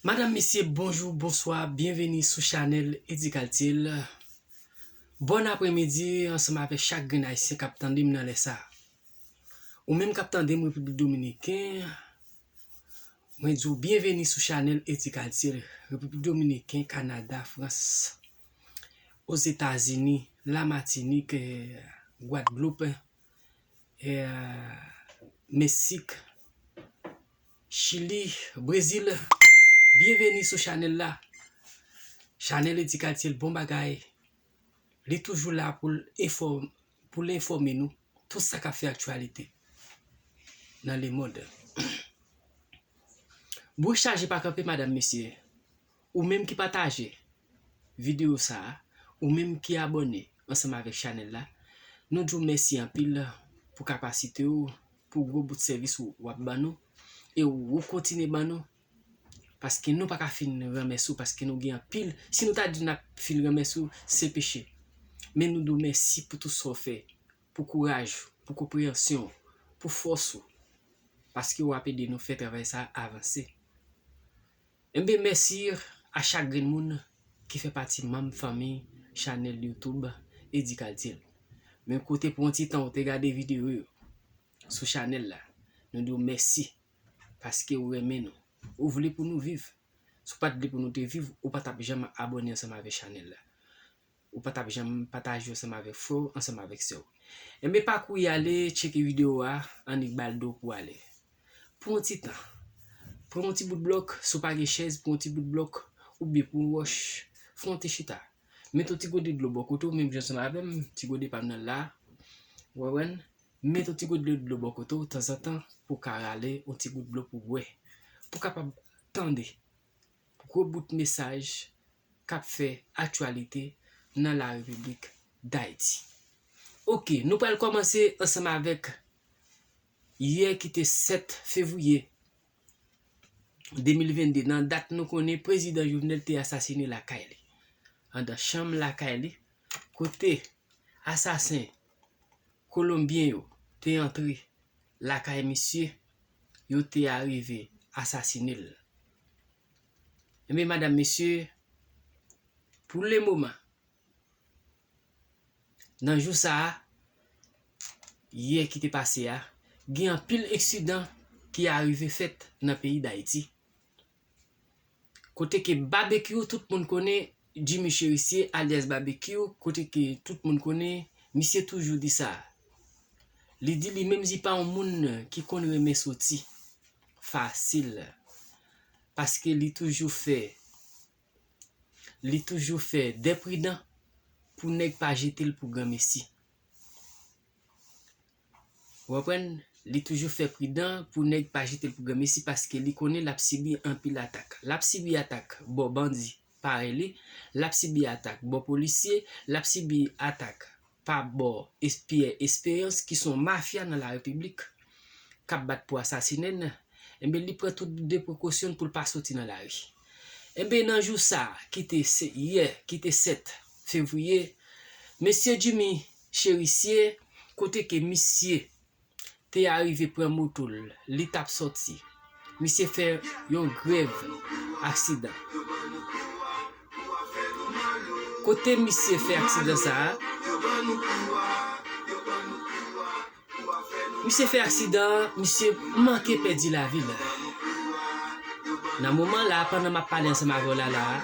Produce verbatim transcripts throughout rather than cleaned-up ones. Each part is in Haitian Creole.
Madanm, mesye, bonjou, bonswa, byenveni sou chanèl Eddy Kaltiel. Bòn apremidi ansanm avèk chak grenn ayisyen k ap tande m nan lè sa a. Ou menm k ap tande m Repiblik Dominiken, mwen di w byenveni sou chanèl Eddy Kaltiel, Repiblik Dominiken, Kanada, Frans, Ozetazini, Lamatinik, eh, Gwadloup, eh, Meksik, Chili, Brezil. Byenveni sou chanèl la. Chanèl Eddy Kaltiel, bon bagay. Li toujou la pou l enfò-, pou l enfòme nou tout sa k ap fè aktyalite nan lemonn. Bri chaje pa kanpe, madanm, mesye. Ou menm ki pataje videyo sa a, ou menm ki abòne ansanm avèk chanèl la, nou di w mèsi anpil pou kapasite w, pou gwo bout sèvis ou w ap ban nou, e ou kontinye ban nou, paske nou pa ka fin renmèsye w, paske nou gen anpil, si nou ta di n ap fin renmèsye w, se peche. Men nou di w mèsi pou tout sa w fè, pou kouraj ou, pou konpreyansyon w, pou fòs ou, paske w ap ede nou fè travay sa a avanse. Enben, mèsi a chak grenn moun ki fè pati manm fanmi chanèl YouTube Eddy Kaltiel. Men kote pou yon ti tan ou te gade videyo yo sou chanèl la, nou di w mèsi paske ou renmen nou. Ou vle pou nou viv. Si w pa t vle pou nou te viv, ou pa t ap janm abòne ansanm avèk chanèl la. Ou pa t ap janm pataje ansanm avèk frè w, ansanm avèk sè w. Enben, pa kouri ale tcheke videyo a, annik ba l do pou ale. Pran yon ti tan. Pran yon ti bout blòk, si w pa gen chèz, pran yon ti bout blòk, oubyen pran yon wòch, fè yon ti chita. Met yon ti gode dlo bò kote w, menm jan ansanm avè m, ti gode pa m nan la. Ou konprann? Met yon ti gode dlo bò kote w, tanzantan, pou w ka rale yon ti gout dlo pou w bwè. Pou w kapab tande gwo bout mesaj k ap fè aktyalite nan la Repiblik Dayiti. Oke, nou pral kòmanse ansanm avèk yè ki te sèt fevriye de mil vennde, nan dat nou konnen prezidan Jovenel te asasine lakay li, anndan chanm lakay li, kote asasen kolonbyen yo te antre lakay misye, yo te arive asasine l. Enben, madanm, mesye, pou lemoman, nan jou sa a, yè ki te pase a, gen anpil eksidan ki arive fèt nan peyi Dayiti. Kote ke Babekyou, tout moun konnen Jimmy Chérisier, alyas Babekyou, kote ke tout moun konnen, misye toujou di sa. Li di li menm li pa yon moun ki konn renmen soti fasil. Paske li toujou fè, li toujou fè dè pridan pou nèg pa jete l pou granmesi. Ou konprann? Li toujou fè pridan pou nèg pa jete l pou granmesi paske li konnen l ap sibi anpil atak. L ap sibi atak bò bandi parèy li, l ap sibi atak bò polisye, l ap sibi atak pa bò es-, Pierre Espérance ki se yon mafya nan la Repiblik k ap bat pou asasinen l. Enben, li pran tout de prekosyon pou l pa soti nan lari. Enben, nan jou sa a, ki te se-, yè, ki te sèt fevriye, mesye Jimmy Chérisier, kote ke misye te arive pran moto l, li t ap sòti. Misye fè yon grèv aksidan. Kote misye fè aksidan sa a, misye fè aksidan an, misye manke pèdi lavi l. Nan moman la a, pandan m ap pale ansanm avè w la la a,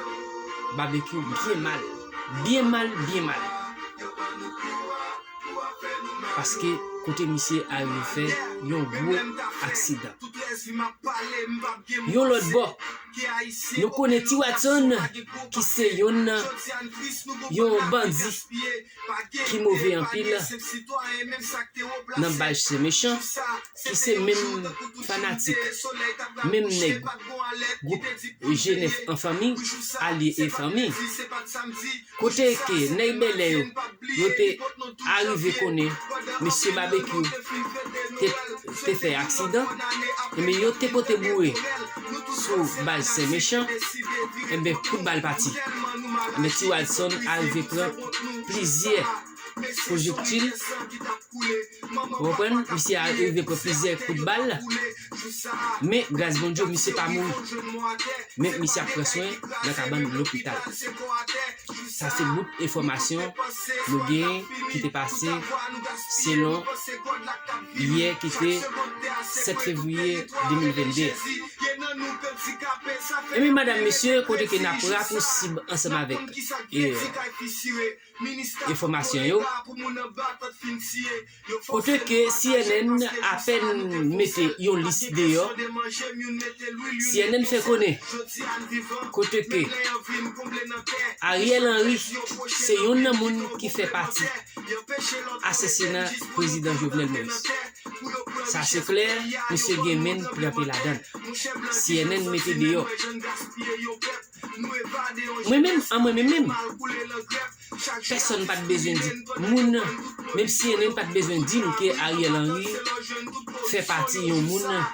Babekyou byen mal. Byen mal, byen mal. Paske kote misye arive fè yon gwo aksidan. Yon lòt bò, nou konnen T Watson, ki se yonn nan, yon bandi ki move anpil nan baz Sen Mechan, ki se menm fanatik, menm nèg gwoup G nèf an fanmi, alye e fanmi. Kote ke nèg bèlè yo, yo te arive konnen mesye Babekyou te, te fè aksidan, enben, yo te pote boure sou baz Sen Mechan, enben, kout bal pati. Enben, T Watson arive pran plizyè pwojektil. Ou konprann? Misye a rive pran plizyè kout bal. Men gras Bondye, misye pa mouri. Men misye ap pran swen nan kabann lopital. Sa se bout enfòmasyon nou genyen ki te pase selon yè ki te sèt fevriye de mil venn de a. Ebyen, madanm, mesye, kote ke n ap rapousib ansanm avèk, e, enfòmasyon yo, kote ke C N N apèn mete yon lis deyò, C N N fè konnen kote ke Ariel Henry se youn nan moun ki fè pati asasina prezidan Jovenel Moïse. Sa se klè, misye gen men l tranpe ladan l. C N N mete deyò. Mwen menm, an mwen menm menm, pèsonn pa t bezwen di moun nan, menm C N N pa t bezwen di nou ke Ariel Henry fè pati yon moun nan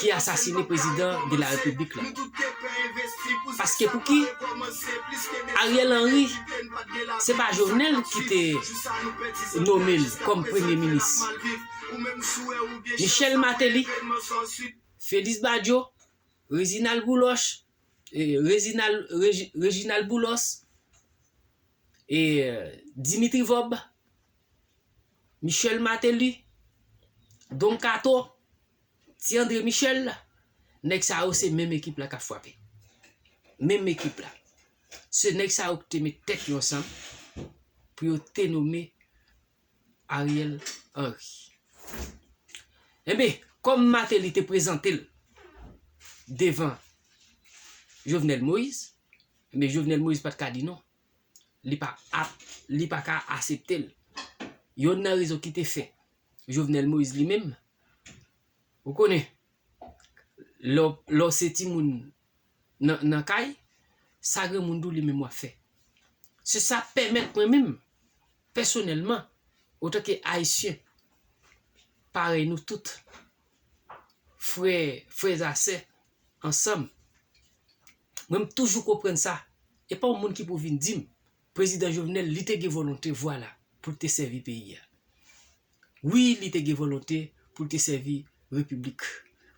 ki asasine prezidan de la repiblik la. Paske pou ki Ariel Henry, se pa Jovenel ki te nome l kòm premye minis. Michel Martelly, Félix Badio, Reginald Boulos, e, Reginald, Regi-, Reginald Boulos, e, Dimitri Vorbe, Michel Martelly, Don Kato, Ti André Michel, nèg sa yo se menm ekip la k ap frape. Menm ekip la. Se nèg sa yo ki te met tèt yo ansanm pou yo te nome Ariel Henry. Enben, kòm Martelly te prezante l devan Jovenel Moïse, enben, Jovenel Moïse pa t ka di non. Li pa ap, li pa ka aksepte l. Yonn nan rezon ki te fè Jovenel Moïse li menm, ou konnen, lè w, lè w se timoun nan, nan kay, sa granmoun di w li menm w ap fè. Se sa pèmèt mwen menm, pèsonèlman, otanke Ayisyen, parèy nou tout, frè, frèzasè, ansanm, mwen m toujou konprann sa. E pa yon moun ki pou vin di m, Prezidan Jovenel, li te gen volonte, vwala, pou l te sèvi peyi a. Wi, li te gen volonte pou l te sèvi repiblik,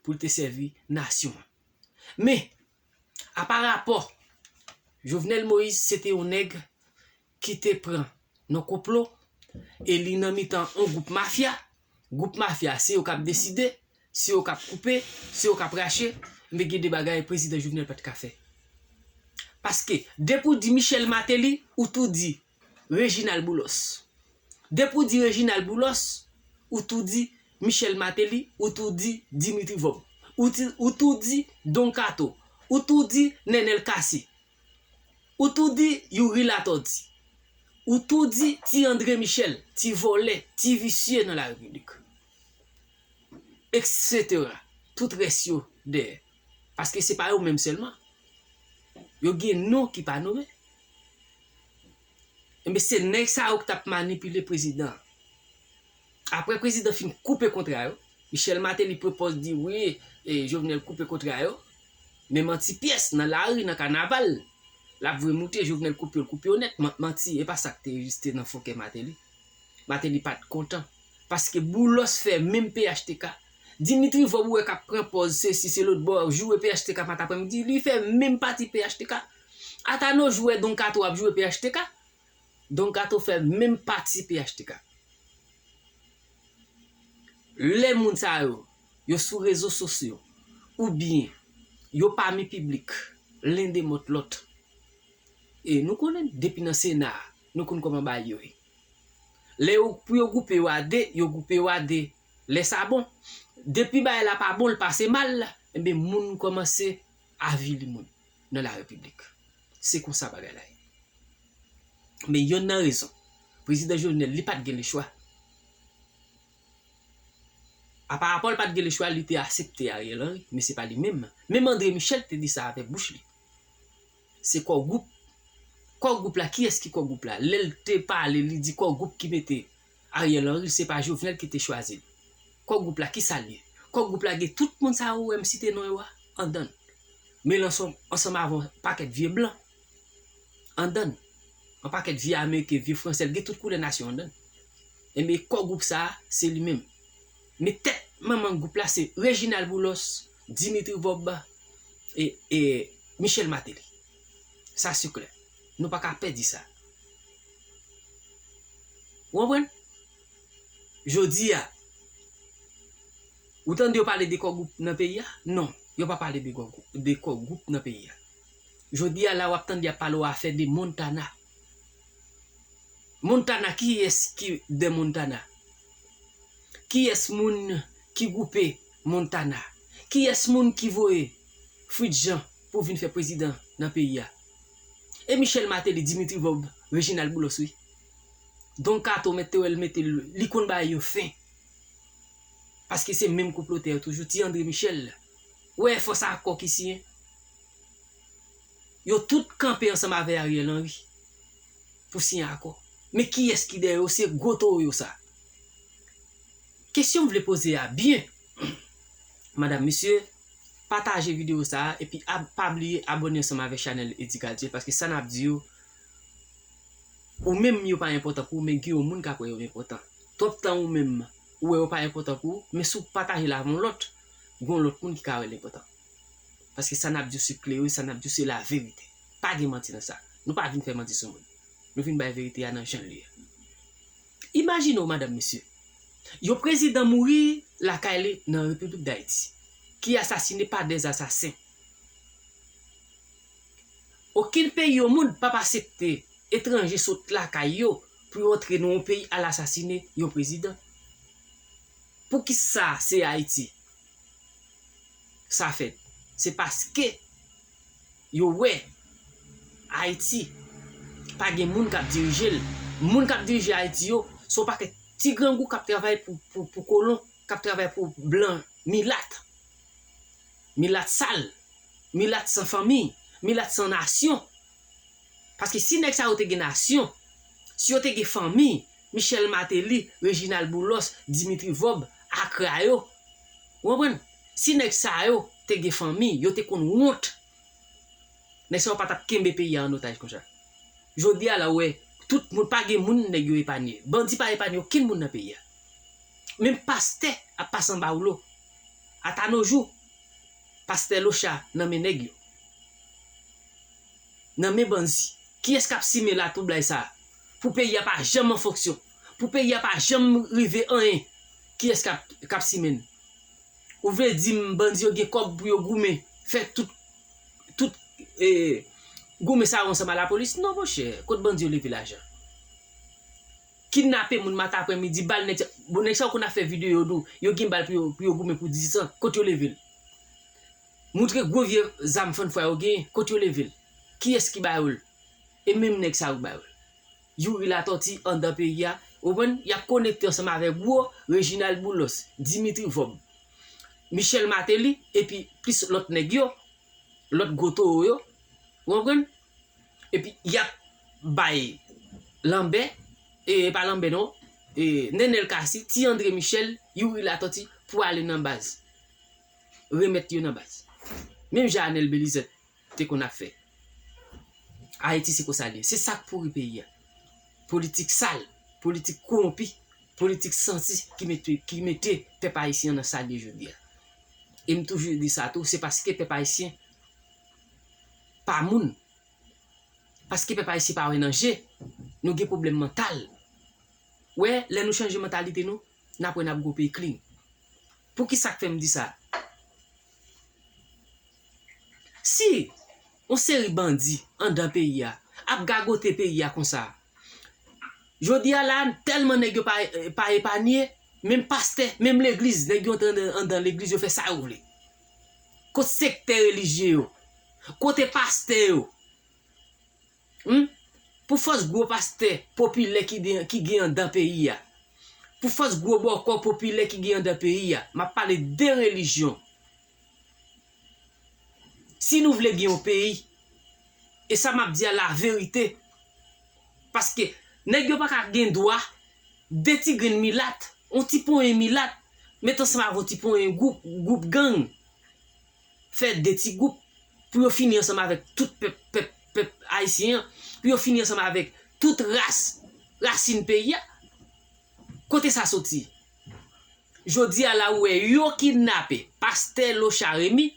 pou l te sèvi nasyon an. Men, aparapò, Jovenel Moïse se te yon nèg ki te pran nan konplo, e li nan mitan yon gwoup mafya. Gwoup mafya, se yo k ap deside, se yo k ap koupe, se yo k ap rache, men gen de bagay prezidan Jovenel pa t ka fè. Paske, depi w di Michel Martelly, ou tou di Reginald Boulos. Depi w di Reginald Boulos, ou tou di Michel Martelly, ou tou di Dimitri Vorbe, ou ti, ou tou di Don Kato, ou tou di Nenel Cassy, ou tou di Youri Latortue, ou tou di ti André Michel, ti vòlè, ti visye nan la repiblik, et cetera. Tout rès yo dèyè. Paske se pa yo menm sèlman. Yo gen non ki pa nonmen. Enben, se nèg sa yo ki t ap manipile prezidan an. Apre prezidan fin koupe kontra yo, Michel Martelly pran pòz di wi, e, Jovenel koupe kontra yo. Men manti pyès, nan lari, nan kanaval, l ap voye moute, Jovenel koupe yo, l koupe yo nèt. Man-, manti, e pa sa k te egziste nan fon kè Martelly. Martelly pa t kontan. Paske Boulos fè menm P H T K. Dimitri Vorbe ou wè k ap pran pòz sesi, se lòtbò, joure P H T K maten aprèmidi, li fè menm pati P H T K. Ata nou jou wè Don Kato ap joure P H T K. Don Kato fè menm pati P H T K. Lè moun sa yo, yo sou rezo sosyo, oubyen yo pami piblik, len de mòt lòt. E nou konnen, depi nan Sena a, nou konn kòman bagay yo ye. Lè yo, pou yo gwoupe yo a de, yo gwoupe yo a de. Lè sa bon. Depi bagay la pa bon, l pase mal, enben, moun kòmanse avili moun nan la repiblik. Se konsa bagay la ye. Men yonn nan rezon, prezidan Jovenel, li pa t gen lechwa. Aparapò l pa t gen lechwa, li te aksepte Ariel Henry, men se pa li menm. Menm André Michel te di sa avèk bouch li. Se Core Group. Core Group la, kiyès ki Core Group la? Lè l te pale, li di Core Group ki mete Ariel Henry, se pa Jovenel ki te chwazi l. Core Group la, kisa l ye? Core Group la gen tout moun sa yo wè m site non yo a, andan l. Melanchon ansanm avè yon pakèt vye blan andan l. Yon pakèt vye ameriken, vye fransè, l gen tout koulè nasyon andan l. Enben, Core Group sa a, se li menm. Men tèt manman gwoup la se Reginald Boulos, Dimitri Vorbe e, e Michel Martelly. Sa se klè. Nou pa ka pè di sa. Ou konprann? Jodi a, ou tande yo pale de Core Gwoup nan peyi a? Non, yo pa pale de Core Gwoup, de Core Gwoup nan peyi a. Jodi a la, w ap tande y ap pale w afè de Montana. Montana, kiyès ki de Montana? Kiyès moun ki gwoupe Montana? Kiyès moun ki voye Fritz Jean pou vin fè prezidan nan peyi a? E Michel Martelly, Dimitri Vorbe, Reginald Boulos, wi. Don Kato, mèt Tewèl mete l, li konn bagay yo fen. Paske se menm konplotè yo toujou, ti André Michel. Ou wè fòs akò ki siyen? Yo tout kanpe ansanm avè Ariel Henry pou siyen akò. Men kiyès ki dèyè yo? Se gwo towo yo sa. Kesyon m vle poze a byen, madanm, mesye, pataje videyo sa a, epi ab-, pa bliye abòne ansanm avèk chanèl Eddy Cadieux, paske sa n ap di yo, ou menm yo pa enpòtan pou ou, men gen yon moun k ap wè yo enpòtan. Twòp tan ou menm, ou wè yo pa enpòtan pou ou, men si w pataje l avè yon lòt, gen yon lòt moun ki ka wè l enpòtan. Paske sa n ap di yo se klere, sa n ap di yo se laverite. Pa gen manti nan sa. Nou pa vin fè manti sou moun. Nou vin bay verite a nan jan l ye a. Imajine w, madanm, mesye. Yon prezidan mouri lakay li nan Repiblik Dayiti, ki asasine pa dè asasen. Okenn peyi omonn p ap aksepte etranje sot lakay yo pou yo antre nan yon peyi al asasine yon prezidan. Poukisa se Ayiti sa fèt? Se paske yo wè Ayiti pa gen moun k ap dirije l. Moun k ap dirije Ayiti yo, se yon pakèt ti grangou k ap travay pou, pou, pou kolon, k ap travay pou blan milat. Milat sal, milat san fanmi, milat san nasyon. Paske si nèg sa yo te gen nasyon, si yo te gen fanmi, Michel Martelly, Reginald Boulos, Dimitri Vorbe, Akra yo, ou konprann? Si nèg sa yo te gen fanmi, yo te konn wont. Nèg sa yo pa t ap kenbe peyi a an otaj konsa. Jodi a la, ou wè, tout moun, pa gen moun nèg yo epanye. Bandi pa epanye okenn moun nan peyi a. Menm pastè ap pase anba woulo. Ata no jou, pastè Locha nan men nèg yo. Nan men bandi. Kiyès k ap simen latwoublay sa a? Pou peyi a pa janm an fonksyon. Pou peyi a pa janm rive anyen. Kiyès k ap, k ap simen l? Ou vle di m bandi yo gen kòb pou yo goumen, fè tout, tout, e, goumen sa yo ansanm a lapolis? Non, monchè, kot bandi yo leve lajan? Kidnape moun maten aprèmidi, bal nèg sa, bon, nèg sa yo konn ap fè videyo yo, yo gen bal pou yo, pou yo goumen pou dizan, kot yo leve l? Moutre gwo vye zam fann fwa yo genyen, kot yo leve l? Kiyès ki ba yo l? E menm nèg sa yo k ba yo l. Youri Latòti anndan peyi a, ou konprann? Y ap konekte ansanm avèk gwo Reginald Boulos, Dimitri Vorbe, Michel Martelly, epi plis lòt nèg yo, lòt gwo towo yo, ou konprann? Epi y ap bay Lanbè, e pa Lanbè non, e Nenel Cassy, Ti André Michel, Youri Latòti pou ale nan baz. Remèt yo nan baz. Menm jan Anèl Belizè te konn ap fè. Ayiti se konsa l ye. Se sa k pouri peyi a. Politik sal, politik kowonpi, politik santi ki mete, ki mete pèp ayisyen an nan sa l ye jodi a. E m toujou di sa tou, se paske pèp ayisyen pa moun. Paske pèp ayisyen pa wè nan je, nou gen pwoblèm mantal. Wè, lè nou chanje mantalite nou, n ap wè n ap gon peyi clean. Poukisa k fè m di sa? Si yon seri bandi anndan peyi a ap gagote peyi a konsa, jodi a la, tèlman nèg yo pa, pa epanye, menm pastè, menm legliz, nèg yo antre anndan, anndan legliz, yo fè sa yo vle. Kot sektè relijye yo? Kote pastè yo? Hmm? Pou fòs gwo pastè popilè ki gen, ki gen anndan peyi a, pou fòs gwo bòkò popilè ki gen anndan peyi a, m ap pale de relijyon. Si nou vle gen yon peyi, e sa m ap di a laverite, paske nèg yo pa ka gen dwa, de ti grenn milat, yon ti ponyen milat, met ansanm avè yon ti ponyen gwoup, gwoup gang, fè de ti gwoup pou yo fini ansanm avèk tout pèp, pèp, pèp ayisyen an, pou yo fini ansanm avèk tout ras, rasin peyi a. Kote sa soti? Jodi a la ou wè yo kidnape pastè Locha Remy.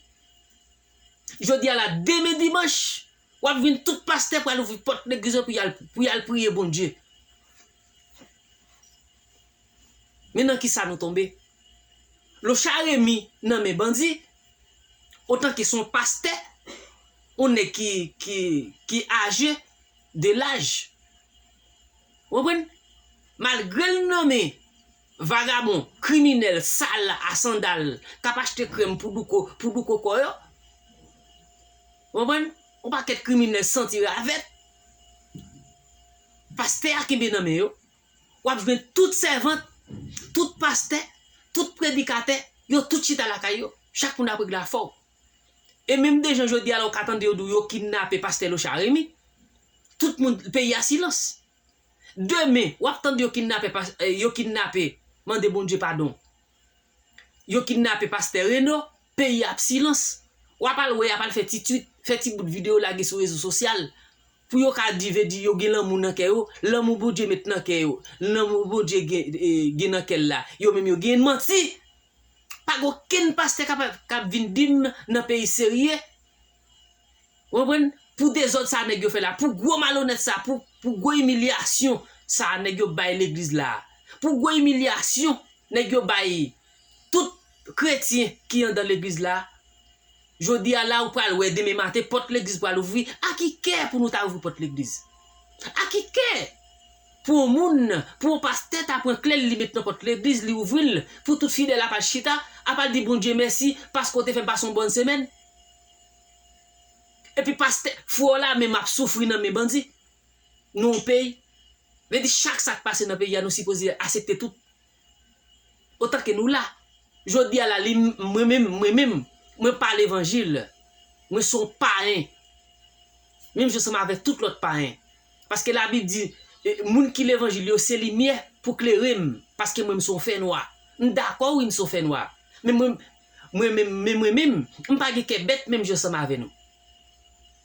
Jodi a la, demen dimanch, w ap jwenn tout pastè pral ouvri pòt legliz yo pou y al, pou y al priye Bondye. Men nan kisa nou tonbe? Locha Remy nan men bandi, otanke se yon pastè, yon nèg ki, ki, ki aje de laj. Ou konprann? Malgre l nan men vagabon, kriminèl, sal, a sandal, k ap achte krèm pou douko, pou douko kò yo. Ou konprann? Yon pakèt kriminèl santi ravèt. Pastè a kenbe nan men yo. W ap jwenn tout sèvant, tout pastè, tout predikatè, yo tout chita lakay yo. Chak moun ap regle afè w. E menm de jan jodi a la ou ka tande yo di w yo kidnape pastè Locha Remy, tout moun, peyi a silans. Demen, w ap tande yo kidnape, pas- eh, yo kidnape, mande Bondye padon. Yo kidnape pastè Reno, peyi a ap silans. W ap al wè, y ap al fè ti twit, fè ti bout videyo lage sou rezo sosyal. Pou yo ka di, vle di yo gen lanmou nan kè yo, lanmou Bondye met nan kè yo, lanmou Bondye gen, eh, gen nan kè l la. Yo menm yo gen manti. Pa gen okenn pastè k ap, k ap vin di m nan peyi serye. Ou konprann? Pou dezòd sa nèg yo fè la, pou gwo malonèt sa, pou, pou gwo imilyasyon sa nèg yo bay legliz la, pou gwo imilyasyon nèg yo bay tout kretyen ki anndan legliz la, jodi a la ou pral wè demen maten pòt legliz pral ouvri. A ki kè pou nou ta ouvri pòt legliz? A ki kè pou yon moun, pou yon pastè ta pran kle l, li met nan pòt legliz, li ouvri l, pou tout fidèl ap al chita, ap al di Bondye mèsi paske w te fè m pase yon bòn semèn? Epi pastè, frè w la menm ap soufri nan men bandi. Nou yon peyi. Vle di chak sa k pase nan peyi a, nou sipoze aksepte tout. Otanke nou la. Jodi a la, li, mwen menm, mwen menm, mwen pa levanjil. Mwen se yon payen. Menm jan ansanm avèk tout lòt payen. Paske Labib di, e, moun ki levanjil yo, se limyè pou klere m. Paske mwen, m se yon fènwa. M dakò, wi, m se yon fènwa. Men mwen, mwen menm, men mwen menm, m pa gen kè bèt menm jan ansanm avè nou.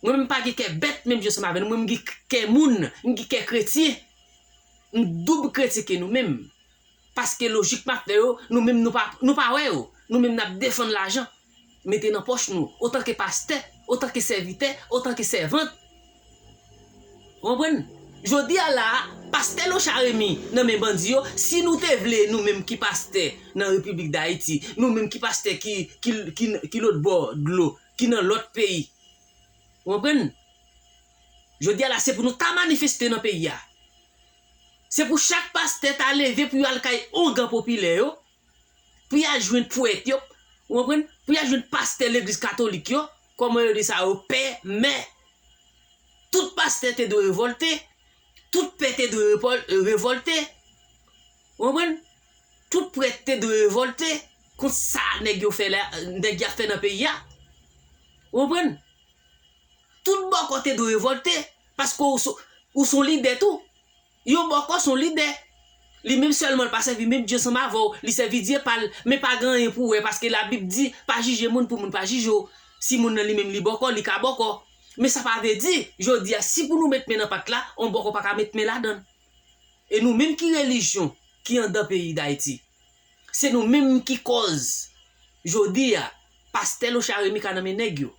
Mwen menm, m pa gen kè bèt menm jan ansanm avè nou. Mwen, m gen kè moun, m gen kè kretyen. M doub kretyen ke nou menm. Paske lojik m ap fè yo, nou menm nou pa, nou pa wè yo. Nou menm n ap defann lajan. Mete nan pòch nou, otanke pastè, otanke sèvitè, otanke sèvant. Ou konprann? Jodi a la, pastè Locha Remy nan men bandi yo, si nou te vle nou menm ki pastè nan Repiblik Dayiti, nou menm ki pastè ki, ki, ki, ki lòtbò dlo, ki nan lòt peyi. Ou konprann? Jodi a la, se pou nou ta manifeste nan peyi a. Se pou chak pastè ta leve pou y al kay ongan popilè yo, pou y al jwenn prèt yo, ou konprann? Pou y al jwenn pastè legliz katolik yo, kòman yo di sa yo, pè, mè. Tout pastè te dwe revòlte, tout pè te dwe repòl-, revòlte. Ou konprann? Tout prèt te dwe revòlte kont sa nèg yo fè la, nèg y ap fè nan peyi a. Ou konprann? Tout bòkò te dwe revòlte, paske ou se, ou se yon lidè tou. Yon bòkò se yon lidè. Li menm sèlman, li pa sèvi menm Dye ansanm avè w. Li sèvi dye pa l, men pa gen anyen pou w wè, paske Labib di, pa jije moun pou moun pa jije w. Si moun nan li menm li bòkò, li ka bòkò. Men sa pa vle di, jodi a, si pou nou met men nan pat la, yon bòkò pa ka met men ladan l. E nou menm ki relijyon ki anndan peyi Dayiti, se nou menm ki kòz, jodi a, pastè Locha Remy ka nan men nèg yo.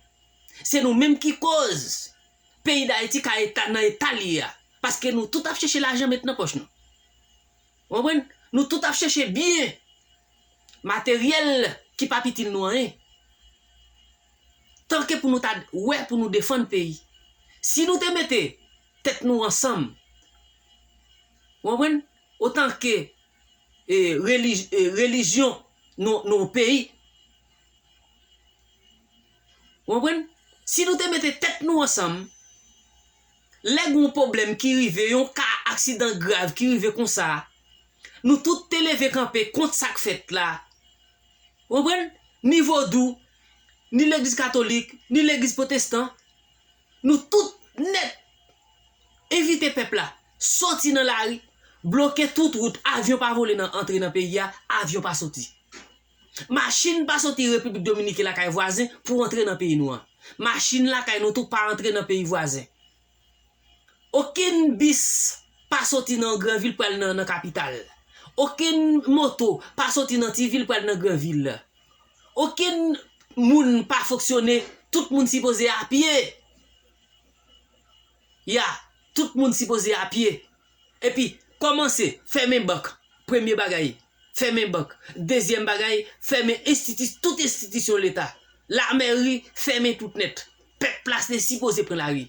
Se nou menm ki kòz peyi Dayiti ka eta, nan eta l ye a. Paske nou tout ap chèche lajan met nan pòch nou. Ou konprann? Nou tout ap chèche byen materyèl ki p ap itil nou anyen. Tanke pou nou ta wè pou nou defann peyi. Si nou te mete tèt nou ansanm, ou konprann? Otanke, e, reli-, e, relijyon nou, nou peyi, ou konprann? Si nou te mete tèt nou ansanm, lè gen yon pwoblèm ki rive, yon ka aksidan grav ki rive konsa, nou tout te leve kanpe kont sa k fèt la. Ou konprann? Ni vodou, ni legliz katolik, ni legliz pwotestan, nou tout nèt envite pèp la soti nan lari, bloke tout wout, avyon pa vole nan, antre nan peyi a, avyon pa soti. Machin pa soti Repiblik Dominiken lakay vwazen pou antre nan peyi nou an. Machin lakay nou tou pa antre nan peyi vwazen. Okenn bis pa soti nan yon gran vil pral nan, nan kapital. Okenn moto pa soti nan ti vil pral nan gran vil. Okenn moun pa fonksyone, tout moun sipoze a pye. Ya, tout moun sipoze a pye. Epi, kòmanse, fèmen bank. Premye bagay, fèmen bank. Dezyèm bagay, fèmen enstiti-, tout enstitisyon Leta. Lamèri, fèmen tout nèt. Pèp la te sipoze pran lari.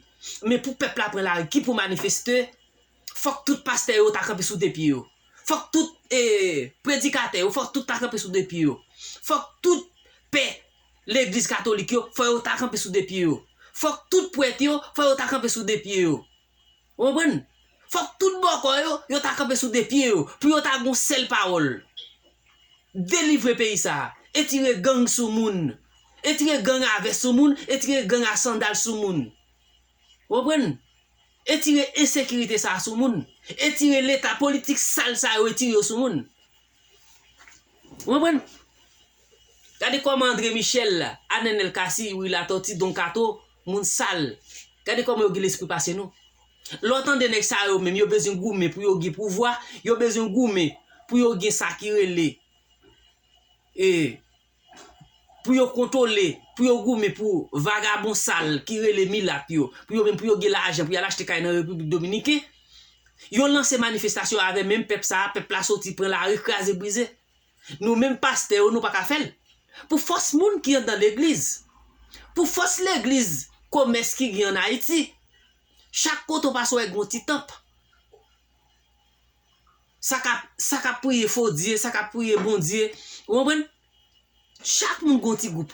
Men pou pèp la pran lari, ki pou manifeste, fòk tout pastè yo ta kanpe sou de pye yo. Fòk tout, e, predikatè yo, fòk tout ta kanpe sou de pye yo. Fòk tout pè legliz katolik yo, fò yo ta kanpe sou de pye yo. Fòk tout prèt yo, fò yo ta kanpe sou de pye yo. Ou konprann? Fòk tout bòkò yo, yo ta kanpe sou de pye yo, pou yo ta gon sèl pawòl. Delivre peyi sa a. Etire gang sou moun. Etire gang a vès sou moun, etire gang a sandal sou moun. Ou konprann? Etire ensekirite sa a sou moun. Etire Leta politik sal sa yo, etire yo sou moun. Ou konprann? Gade kòman André Michel, Anènèl Cassy, Youri Latortue, Don Kato, moun sal. Gade kòman yo gen lespri pase nou. Lè w tande nèg sa yo menm, yo bezwen goumen pou yo gen pouvwa, yo bezwen goumen pou yo gen sa ki rele, e, pou yo kontwole, pou yo goumen pou vagabon sal ki rele milat yo, pou yo menm pou yo gen lajan pou y al achte kay nan Repiblik Dominiken. Yo lanse manifestasyon avè menm pèp sa a, pèp la soti pran lari kraze brize. Nou menm pastè yo, nou pa ka fè l. Pou fòs moun ki anndan legliz, pou fòs legliz, komès ki gen ann Ayiti, chak kote w pase w wè gen yon ti tanp. Sa k ap, sa k ap priye fo dye, sa k ap priye Bondye, ou konprann? Chak moun gen yon ti gwoup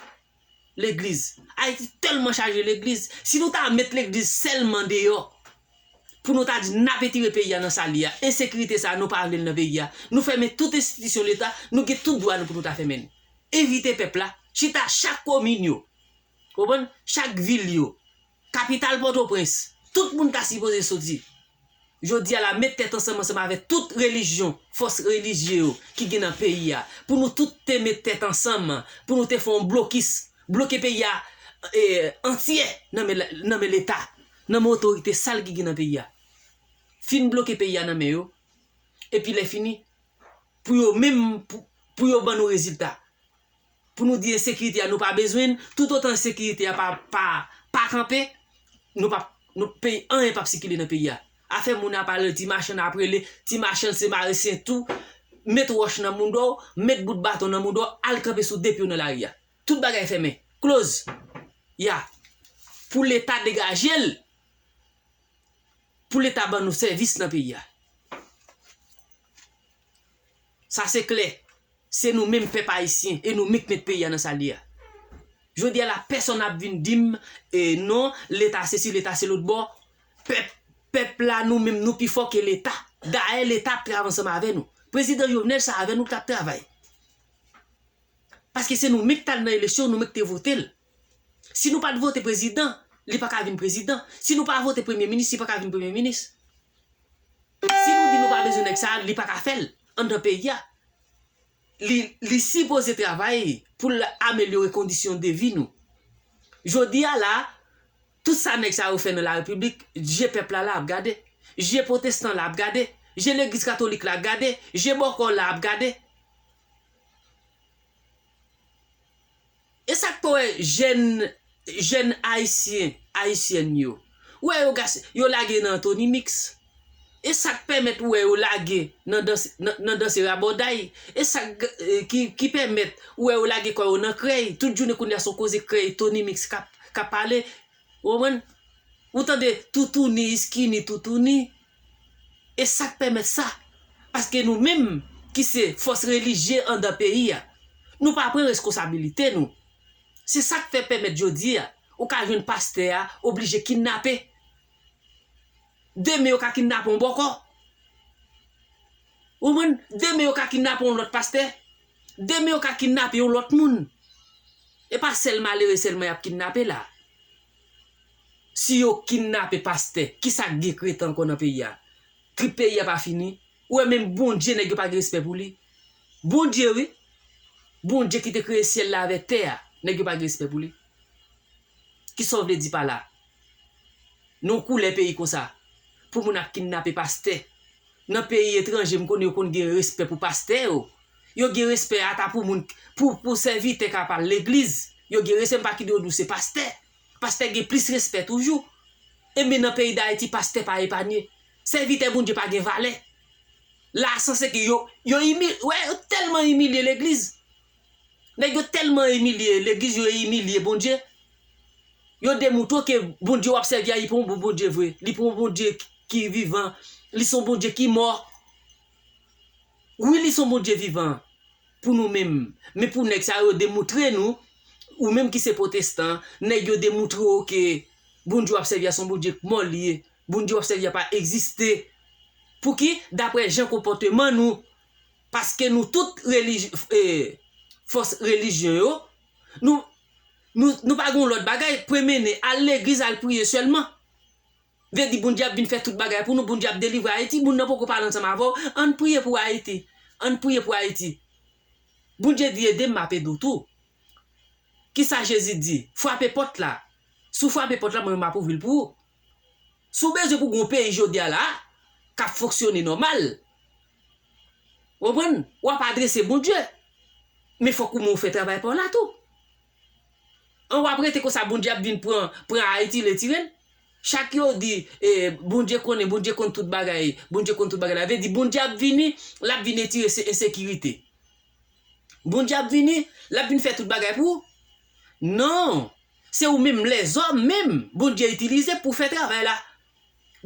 legliz. Ayiti tèlman chaje legliz. Si nou ta met legliz sèlman deyò, pou nou ta di n ap etire peyi a nan sa l ye a, ensekirite sa a, nou pa vle l nan peyi a. Nou fèmen tout enstitisyon Leta, nou gen tout dwa nou pou nou ta fèmen l. Envite pèp la, chita chak komin yo, konprann? Chak vil yo, kapital Pòtoprens, tout moun ta sipoze soti. Jodi a la, met tèt ansanm ansanm avèk tout relijyon, fòs relijye yo ki gen nan peyi a, pou nou tout te met tèt ansanm, pou nou te fè yon blokis, bloke peyi a, e, antye nan men, nan men Leta, nan men otorite sal ki gen nan peyi a. Fin bloke peyi a nan men yo, epi lè fini, pou yo menm, pou, pou yo ban nou rezilta. Pou nou di ensekirite a nou pa bezwen l, toutotan ensekirite a pa, pa, pa kanpe, nou pa, nou peyi, anyen p ap sikile nan peyi a. Afè moun ap pale, ti machann ap rele, ti machann se mare sent ou, met wòch nan mouda w, met bout baton nan mouda w, al kanpe sou de pye w nan lari a. Tout bagay fèmen. Close. Ya. Pou Leta degaje l. Pou Leta ban nou sèvis nan peyi a. Sa se klè. Se nou menm pèp ayisyen e nou menm k met peyi a nan sa l ye a. Jodi a la, pèsonn ap vin di m, e, non, Leta sesi, Leta se lòt bò. Pèp, pèp la, nou menm, nou pi fò ke Leta. Dayè, Leta ap travay ansanm avè nou. Prezidan Jovenel, se avè nou l t ap travay. Paske se nou menm k t al nan eleksyon, nou menm k te vote l. Si nou pa t vote prezidan, li pa ka vin prezidan. Si nou pa vote premye minis, li pa ka vin premye minis. Si nou di nou pa bezwen nèg sa a, li pa ka fè l anndan peyi a. Li, li sipoze travay pou l amelyore kondisyon de vi nou. Jodi a la, tout sa nèg sa yo fè nan larepiblik, je pèp la la ap gade. Je pwotestan la ap gade. Je legliz katolik la ap gade. Je bòkò la ap gade. E sa k fè w wè jèn, jèn ayisyen, ayisyèn yo, ou wè yo gas-, yo lage nan Tony Mix? E sa k pèmèt ou wè yo lage nan dans, nan, nan danse rabòday? E sa k, e, ki, ki pèmèt ou wè yo lage kò yo nan krèy? Tout jounen kounye a se yon koze krèy Tony Mix k ap, k ap pale. Ou konprann? Ou tande toutouni, iskini, toutouni. E sa k pèmèt sa? Paske nou menm ki se fòs relijye anndan peyi a, nou pa pran reskonsabilite nou. Se sa k fè pèmèt jodi a, ou ka jwenn pastè a oblije kidnape. Demen yo ka kidnape yon bòkò. Ou konprann? Demen yo ka kidnape yon lòt pastè. Demen yo ka kidnape yon lòt moun. E pa sèl malere sèlman y ap kidnape la. Si yo kidnape pastè, kisa k gen k rete ankò nan peyi a? Trip peyi a pa fini. Ou wè menm Bondye nèg yo pa gen respè pou li. Bondye wi. Bondye ki te kreye syèl la avèk tè a, nèg yo pa gen respè pou li. Kisa w vle di pa la? Nan yon koulè peyi konsa, pou moun ap kidnape pastè, nan peyi etranje, m konnen yo konn gen respè pou pastè yo. Yo gen respè ata pou moun, pou, pou sèvitè k ap al legliz. Yo gen respè, m pa kite yo di w se pastè. Pastè gen plis respè toujou. Enben nan peyi Dayiti, pastè pa epanye. Sèvitè Bondye pa gen valè. La, sanse ke yo, yo imi-, wè, yo tèlman imilye legliz. Nèg yo tèlman imilye legliz, yo imilye Bondye. Yo demontre ke Bondye w ap sèvi a, li pa yon bon Bondye vre. Li pa yon Bondye ki vivan. Li se yon Bondye ki mò. Wi, li se yon Bondye vivan pou nou menm. Men pou nèg sa yo demontre nou, ou menm ki se pwotestan, nèg yo demontre w ke Bondye w ap sèvi a se yon Bondye k mò li ye. Bondye w ap sèvi a pa egziste. Pouki? Daprè jan konpòteman nou, paske nou tout relij-, eh, fòs relijyon yo, nou, nou, nou pa gen lòt bagay, premye ne, al legliz, al priye sèlman. Vle di Bondye ap vin fè tout bagay pou nou, Bondye ap delivre Ayiti, moun nan poko pale ansanm avè w, ann priye pou Ayiti, ann priye pou Ayiti. Bondye di ede m, m ap ede w tou. Kisa Jezi di? Frape pòt la. Si w frape pòt la, mwen menm m ap ouvri l pou ou. Si w bezwen pou gen yon peyi jodi a la, k ap fonksyone nòmal, w konprann? W ap adrese Bondye. Men fòk ou menm w fè travay pa w la tou. An w ap rete konsa, Bondye ap vin pran, pran Ayiti, retire l. Chak yo di, eh, Bondye konnen, Bondye konn tout bagay, Bondye konn tout bagay. La vle di, Bondye ap vini, l ap vin retire se ensekirite. Bondye ap vini, l ap vin fè tout bagay pou ou. Non. Se ou menm, lèzòm menm, Bondye itilize pou fè travay la.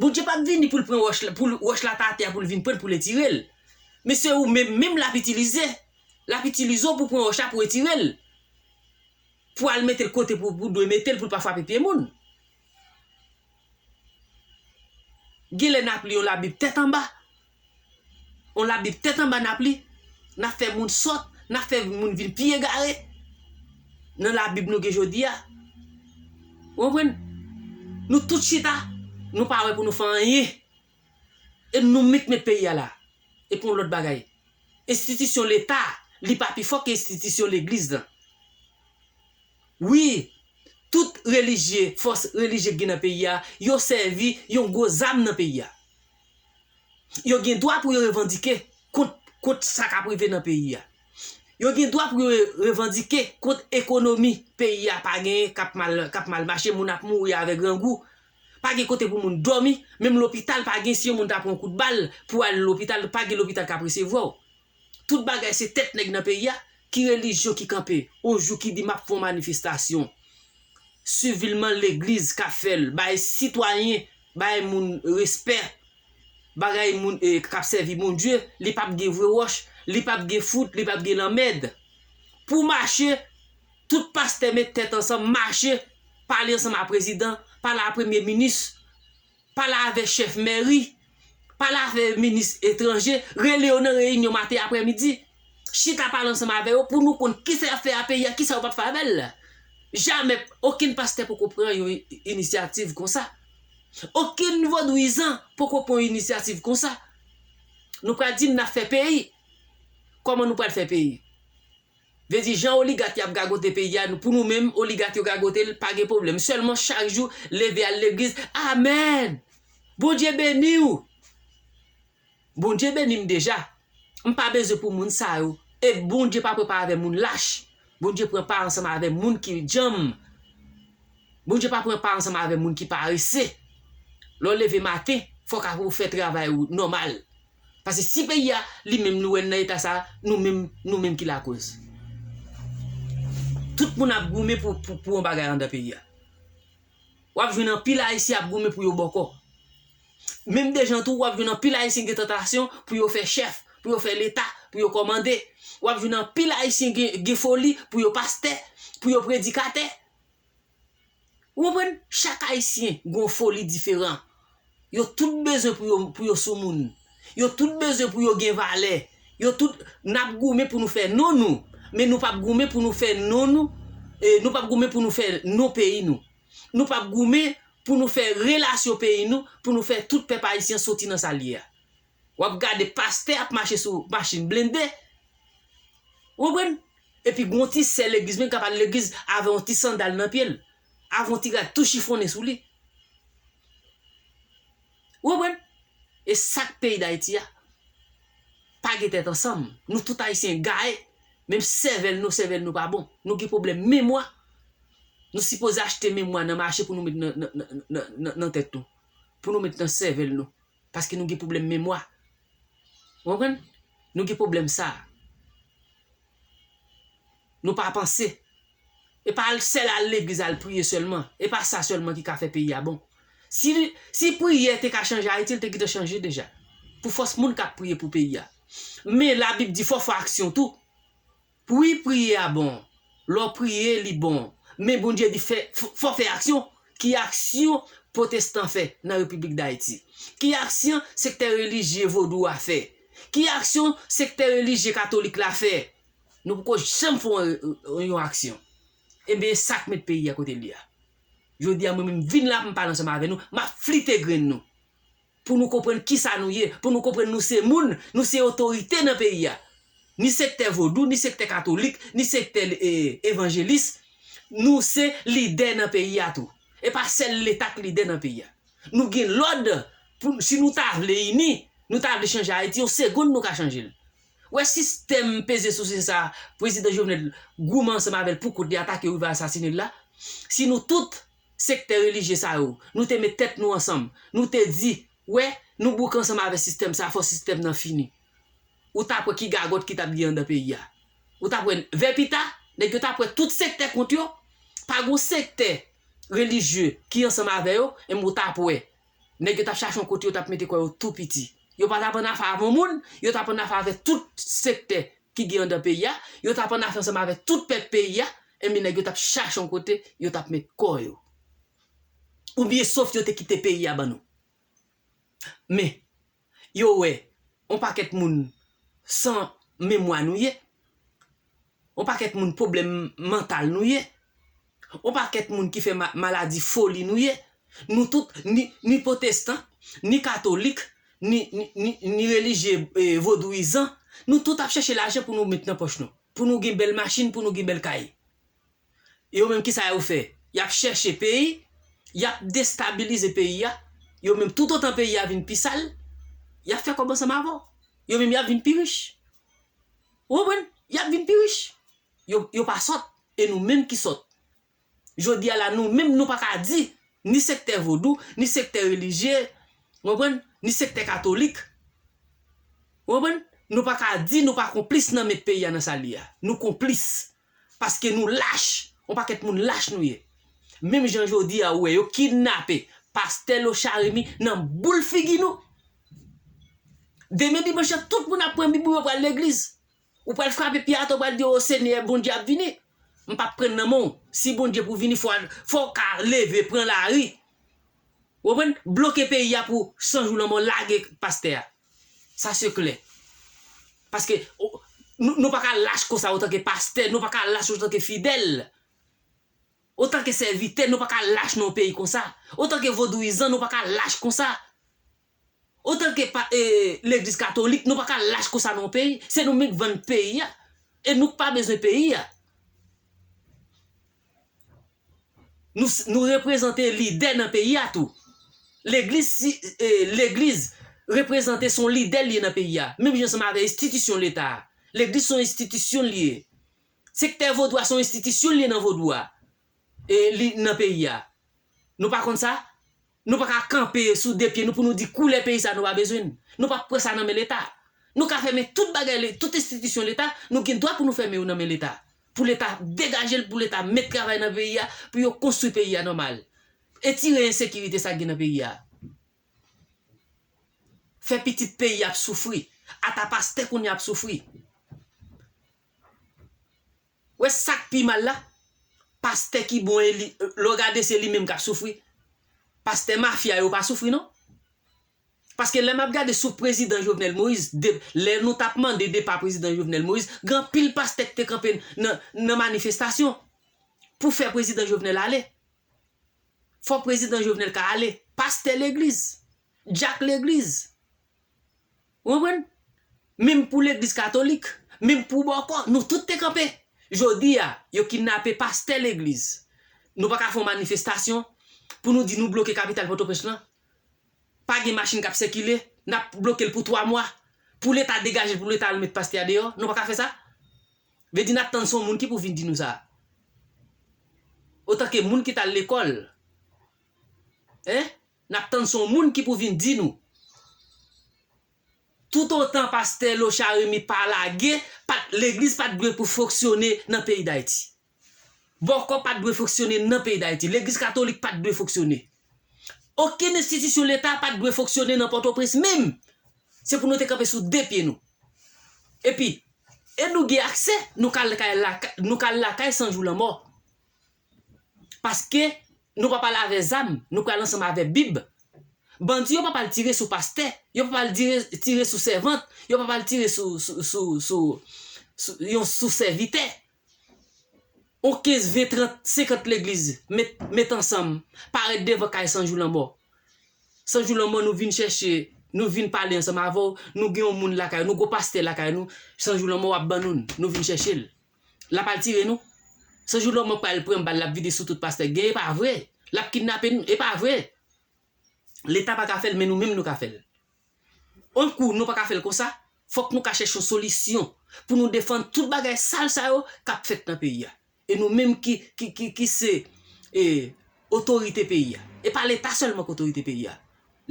Bondye p ap vini pou l pran wòch la, pou l, wòch la ta atè a, pou l vin pran l, pou l etire l. Men se ou menm, menm l ap itilize. L ap itilize w pou pran wòch la, pou etire l. Pou al mete l kote pou, pou dwe mete l, pou l pa frape pye moun. Genlè n ap li yon Labib tèt anba. Yon Labib tèt anba n ap li. N ap fè moun sòt, n ap fè moun vin pi egare. Nan Labib nou gen jodi a. Ou konprann? Nou tout chita, nou pa wè pou nou fè anyen. E nou menm k met peyi a la. E pou yon lòt bagay. Enstitisyon Leta, li pa pi fò ke enstitisyon legliz lan. Wi, tout relijye, fòs relijye k gen nan peyi a, yo sèvi yon gwo zam nan peyi a. Yo gen dwa pou yo revandike kont, kont sa k ap rive nan peyi a. Yo gen dwa pou yo revandike kont ekonomi peyi a pa genyen, k ap mal, k ap mal mache, moun ap mouri avè grangou. Pa gen kote pou moun dòmi, menm lopital pa gen, si yon moun ta pran yon kout bal pou al lopital, pa gen lopital k ap resevwa w. Tout bagay se tèt nèg nan peyi a, ki relijyon ki kanpe, yon jou ki di m ap fè yon manifestasyon. Sivilman legliz ka fè l, bay sitwayen, bay moun respè, bagay moun, eh, k ap sèvi Bondye, li p ap gen vre wòch, li p ap gen fout, li p ap gen lanmèd. Pou mache, tout pastè met tèt ansanm, mache, pale ansanm a prezidan, pale a premye minis, pale avè chèf mèri, pale avè minis etranje, rele yo nan reyinyon maten, aprèmidi. Chita pale ansanm avè yo pou nou konn kisa y ap fè a peyi a, kisa yo p ap fè avè l. Jamè, okenn pastè poko pran yon i-, inisyativ konsa. Okenn vodouyizan poko pran yon inisyativ konsa. Nou pral di n ap fè peyi. Kòman nou pral fè peyi? Vle di, jan oligat y ap gagote peyi a, nou, pou nou menm, oligat yo gagote l, pa gen pwoblèm. Sèlman, chak jou, leve al legliz, amèn! Bondye beni w! Bondye beni m deja. M pa bezwen pou moun sa yo. E Bondye pa pran pa avè moun lach. Bondye pran pa ansanm avè moun ki djanm. Bondye pa pran pa ansanm avè moun ki parese. Lè w leve maten, fòk apre w fè travay ou nòmal. Paske si peyi a, li menm nou wè l nan eta sa, nou menm, nou menm ki lakoz. Tout moun ap goumen pou, pou, pou yon bagay anndan peyi a. W ap jwenn anpil Ayisyen ap goumen pou yo bòkò. Menm de jan tou, w ap jwenn anpil Ayisyen gen tantasyon pou yo fè chèf, pou yo fè leta, pou yo kòmande. W ap jwenn anpil Ayisyen gen, gen foli pou yo pastè, pou yo predikatè. Ou konprann? Chak Ayisyen gen yon foli diferan. Yo tout bezwen pou yo, pou yo soumoun. Yo tout bezwen pou yo gen valè. Yo tout, n ap goumen pou nou fè non nou. Men nou p ap goumen pou nou fè non nou. E, nou p ap goumen pou nou fè non peyi nou. Nou p ap goumen pou nou fè relasyon peyi nou, pou nou fè tout pèp ayisyen soti nan sa l ye a. W ap gade pastè ap mache sou machin blende. Ou konprann? Epi gon ti sè legliz menm k ap al legliz avè yon ti sandal nan pye l, avè yon ti rad tou chifonnen sou li. Ou konprann? E sa k peyi Dayiti a, pa gen tèt ansanm. Nou tout Ayisyen gaye. Menm sèvèl nou, sèvèl nou pa bon. Nou gen pwoblèm memwa. Nou sipoze achte memwa nan mache pou nou met nan, nan, nan, nan, nan, nan tèt nou. Pou nou met nan sèvèl nou. Paske nou gen pwoblèm memwa. Ou konprann? Nou gen pwoblèm sa. Nou pa panse. E pa al sèl al legliz al priye sèlman. E pa sa sèlman ki ka fè peyi a bon. Si, si priyè te ka chanje Ayiti, l te gentan chanje deja. Pou fòs moun k ap priye pou peyi a. Men Labib di fò fè aksyon tou. Wi, priye a bon. Lè w priye, li bon. Men Bondye di fè, f-, fò fè aksyon. Ki aksyon pwotestan fè nan Repiblik Dayiti? Ki aksyon sektè relijye vodou a fè? Ki aksyon sektè relijye katolik la fè? Nou poko janm fè yon, yon aksyon. Ebyen, e sa k met peyi a kote l ye a. Jodi a, mwen menm vin la pou m pale ansanm avè nou, m ap flite grenn nou. Pou nou konprann kisa nou ye, pou nou konprann nou se moun, nou se otorite nan peyi a. Ni sektè vodou, ni sektè katolik, ni sektè, e, evanjelis, nou se lidè nan peyi a tou. E pa sèl Leta k lidè nan peyi a. Nou gen lòd, pou, si nou ta vle ini, nou ta vle chanje Ayiti, yon segonn nou ka chanje l. Wè sistèm peze souse sa, prezidan Jovenel goumen ansanm avè l pou kont li atake yo rive asasine l la. Si nou tout sektè relijye sa yo, nou te met tèt nou ansanm, nou te di, wè, nou bouke ansanm avè sistèm sa, fò sistèm nan fini. Ou t ap wè ki gagòt ki t ap gen anndan peyi a. Ou t ap wè vè pita, nèg yo t ap wè tout sektè kont yo, pa gon sektè relijye ki ansanm avè yo, enben ou t ap wè. Nèg yo t ap chache yon kote yo t ap mete kò yo tou piti. Yo pa t ap annafè avè yon moun, yo t ap annafè avè tout sektè ki gen anndan peyi a, yo t ap annafè ansanm avè tout pèp peyi a, enben nèg yo t ap chache yon kote yo t ap met kò yo. Oubyen sof yo te kite peyi a ban nou. Men, yo wè, yon pakèt moun san memwa nou ye. Yon pakèt moun pwoblèm mantal nou ye. Yon pakèt moun ki fè ma-, maladi foli nou ye. Nou tout, ni, ni pwotestan, ni katolik, ni, ni, ni, ni relijye, e, vodouyizan, nou tout ap chèche lajan pou nou met nan pòch nou. Pou nou gen bèl machin, pou nou gen bèl kay. Yo menm kisa yo fè? Y ap chèche peyi, y ap destabilize peyi a. Yo menm toutotan peyi a vin pi sal, y ap fè kòb ansanm avè w. Yo menm y ap vin pi rich. Ou konprann? Y ap vin pi rich. Yo, yo pa sòt. E nou menm ki sòt. Jodi a la, nou menm nou pa ka di, ni sektè vodou, ni sektè relijye, ou konprann? Ni sektè katolik. Ou konprann? Nou pa ka di nou pa konplis nan met peyi a nan sa l ye a. Nou konplis. Paske nou lach. Yon pakèt moun lach nou ye. Menm jan jodi a ou wè yo kidnape pastè Lochard Remy nan boul figi nou. Demen dimanch lan, tout moun ap pran Bib yo pral legliz. Ou pral frape pye atè, ou pral di, "O Senyè, Bondye ap vini." M p ap pran nan men w. Si Bondye pou vini, fò, fò w ka leve, pran lari. Ou konprann? Bloke peyi a pou san jou lanmò, lage pastè a. Sa se klè. Paske, o, nou, nou pa ka lach konsa antanke pastè, nou pa ka lach antanke fidèl. Antanke sèvitè, nou pa ka lach nan yon peyi konsa. Antanke vodouyizan, nou pa ka lach konsa. Antanke pa, e, legliz katolik, nou pa ka lach konsa nan yon peyi. Se nou menm k vann peyi a. E nou k pa bezwen peyi a. Nou, nou reprezante lidè nan peyi a tou. Legliz, si, e, legliz reprezante se yon lidè l ye nan peyi a. Menm jan ansanm avè enstitisyon Leta a. Legliz se yon enstitisyon l ye. Sektè vodou a se yon enstitisyon l ye nan vodou a. E li nan peyi a. Nou pa konn sa? Nou pa ka kanpe sou de pye nou pou nou di koulè peyi sa nou pa bezwen l. Nou p ap pran sa nan men Leta. Nou ka fèmen tout bagay, le-, tout enstitisyon Leta, nou gen dwa pou nou fèmen yo nan men Leta. Pou Leta degaje l, pou Leta met travay nan peyi a, pou yo konstwi peyi a nòmal. Etire ensekirite sa k gen nan peyi a. Fè pitit peyi a ap soufri. Ata pastè kounye a ap soufri. Wè sa k pi mal la? Pastè ki bon e li, lè w gade se li menm k ap soufri. Pastè mafya yo pa soufri non. Paske lè m ap gade sou prezidan Jovenel Moïse, de, lè nou t ap mande depa prezidan Jovenel Moïse, gen anpil pastè k te kanpe nan, nan manifestasyon pou fè prezidan Jovenel ale. Fò prezidan Jovenel ka ale. Pastè legliz, dyak legliz. Ou konprann? Menm pou legliz katolik, menm pou bòkò, nou tout te kanpe. Jodi a, yo kidnape pastè legliz. Nou pa ka fè yon manifestasyon pou nou di nou bloke kapital Pòtoprens lan. Pa gen machin k ap sikile, N ap bloke l pou twa mwa. Pou Leta degaje l, pou Leta al met pastè a deyò. Nou pa ka fè sa. Vle di n ap tann se yon moun ki pou vin di nou sa. Otanke moun ki t al lekòl. Hein? N ap tann se yon moun ki pou vin di nou. Toutotan pastè Lochard Remy pa lage, pa t, legliz pa t dwe pou fonksyone nan peyi Dayiti. Bòkò pa t dwe fonksyone nan peyi Dayiti. Legliz katolik pa t dwe fonksyone. Okenn enstitisyon Leta pa t dwe fonksyone nan Pòtoprens menm. Se pou nou te kanpe sou de pye nou. Epi, e nou gen aksè, nou ka al lakay, nou ka al lakay san jou lanmò. Paske nou p ap al avè zam, nou pral ansanm avè Bib. Bandi yo p ap al tire sou pastè, yo p ap al tire, tire sou sèvant, yo p ap al tire sou, sou, sou, sou, sou, yon, sou sèvitè. On kenz, ven, trant, senkant legliz met, met ansanm, parèt devan kay San Jou Lanmò. San Jou Lanmò, nou vin chèche, nou vin pale ansanm avè w, nou gen yon moun lakay nou, gwo pastè lakay nou, San Jou Lanmò ap ban nou l, nou vin chèche l. L ap al tire nou. San Jou Lanmò pral pran bal, l ap vide sou tout pastè k gen, e pa vre. L ap kidnape nou, e pa vre. Leta pa ka fè l, men nou menm nou ka fè l. On kou, nou pa ka fè l konsa. Fòk nou ka chèche yon solisyon pou nou defann tout bagay sal sa yo k ap fèt nan peyi a. E nou menm ki, ki, ki, ki se, e, otorite peyi a. E pa Leta sèlman k otorite peyi a.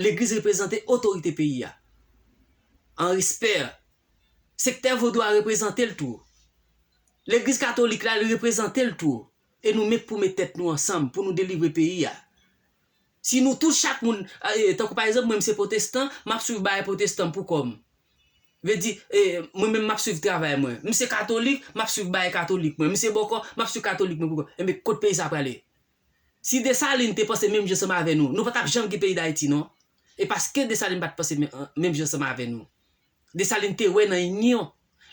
Legliz reprezante otorite peyi a. An respè, sektè vodou a reprezante l tou. Legliz katolik la, li reprezante l tou. E nou menm pou met tèt nou ansanm pou nou delivre peyi a. Si nou tout, chak moun, e, tankou pa egzanp, mwen, m se pwotestan, m ap swiv bagay pwotestan pou kò m. Vle di, e, mwen menm, m ap swiv travay mwen. M se katolik, m ap swiv bagay katolik mwen. M se bòkò, m ap swiv katolik mwen pou kò m. Enben, kot peyi sa prale? Si Desalin te panse menm jan ansanm avè nou, nou pa t ap janm gen peyi Dayiti, non. E paske Desalin pa t panse men-, menm jan ansanm avè nou. Desalin te wè nan inyon.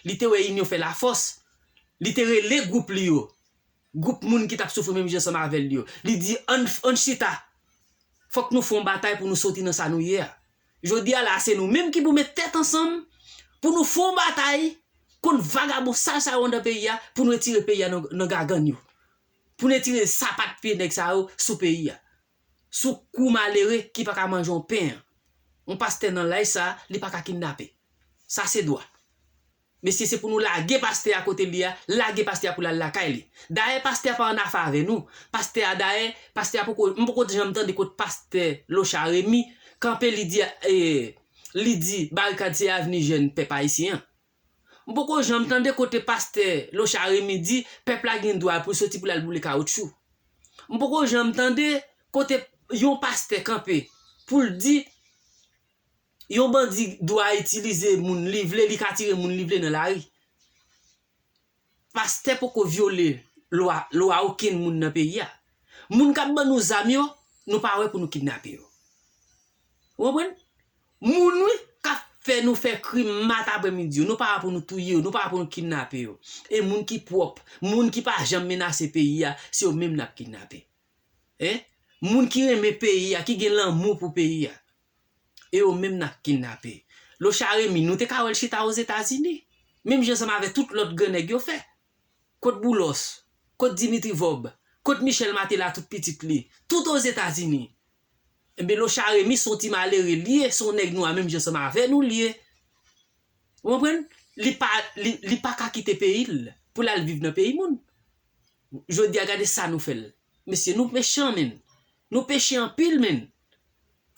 Li te wè inyon fè lafòs. Li te rele gwoup li yo. Gwoup moun ki t ap soufri menm jan ansanm avè l yo. Li di, ann, ann chita. Fòk nou fè yon batay pou nou soti nan sa nou ye a. Jodi a la, se nou menm ki pou met tèt ansanm pou nou fè yon batay kont vagabon sal sa yo anndan peyi a, pou nou retire peyi a nan, nan gagann yo. Pou nou retire sapat pye nèg sa yo sou peyi a. Sou kou malere ki pa ka manje yon pen an. Yon pastè nan laj sa, li pa ka kidnape. Sa se dwa. Mesye, se pou nou lage pastè a kote l ye a, lage pastè a pou l al lakay li. Dayè, pastè a pa ann afè avè nou. Pastè a, dayè, pastè a poko, m poko janm tande kot pastè Lochard Remy kanpe, li di, e, li di barikad se avni jèn pèp ayisyen an. M poko janm tande kote pastè Lochard Remy di pèp la gen dwa pou l soti pou l al boule kawoutchou. M poko janm tande kote yon pastè kanpe pou l di yon bandi dwa itilize moun li vle, li ka tire moun li vle nan lari. Pastè poko vyole lwa, lwa okenn moun nan peyi a. Moun k ap ban nou zam yo, nou pa wè pou nou kidnape yo. Ou konprann? Moun, wi, k ap fè nou fè krim maten aprèmidi yo, nou pa wè pou nou touye yo, nou pa wè pou nou kidnape yo. E moun ki pwòp, moun ki pa janm menase peyi a, se yo menm n ap kidnape. Hein? Moun ki renmen peyi a, ki gen lanmou pou peyi a. E yo menm n ap kidnape. Lochard Remy, nou te ka wè l chita Ozetazini. Menm jan ansanm avèk tout lòt gran nèg yo fè. Kot Boulos? Kot Dimitri Vorbe? Kot Michel Martelly a tout pitit li? Tout Ozetazini. Enben, Lochard Remy se yon ti malere li ye, se yon nèg nwa menm jan ansanm avè nou li ye. Ou konprann? Li pa, li, li pa ka kite peyi l pou l al viv nan peyi moun. Jodi a, gade sa nou fè l. Mesye, nou mechan, menn. Nou peche anpil, menn.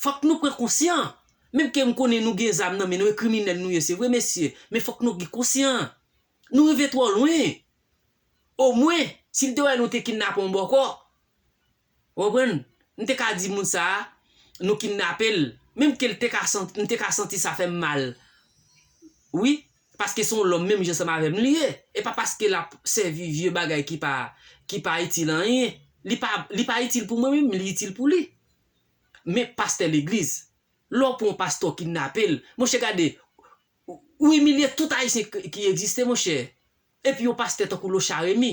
Fòk nou pran konsyan. Menm ke m konnen nou gen zam nan men nou, e kriminèl nou ye, se vre, mesye. Men fòk nou gen konsyan. Nou rive twò lwen. Omwen, si l te wè nou te kidnape yon bòkò, ou konprann? M te ka di moun sa a, nou kidnape l. Menm ke l te ka santi, m te ka santi sa fè m mal. Wi, paske se yon lòm menm jan ansanm avè m li ye. E pa paske l ap sèvi vye bagay ki pa, ki pa itil anyen. Li pa, li pa itil pou mwen menm, li itil pou li. Men pastè legliz, lè w pran yon pastè w kidnape l, monchè gade, ou, ou imilye tout ayisyen ki, ki egziste, monchè. Epi yon pastè tankou Lochard Remy.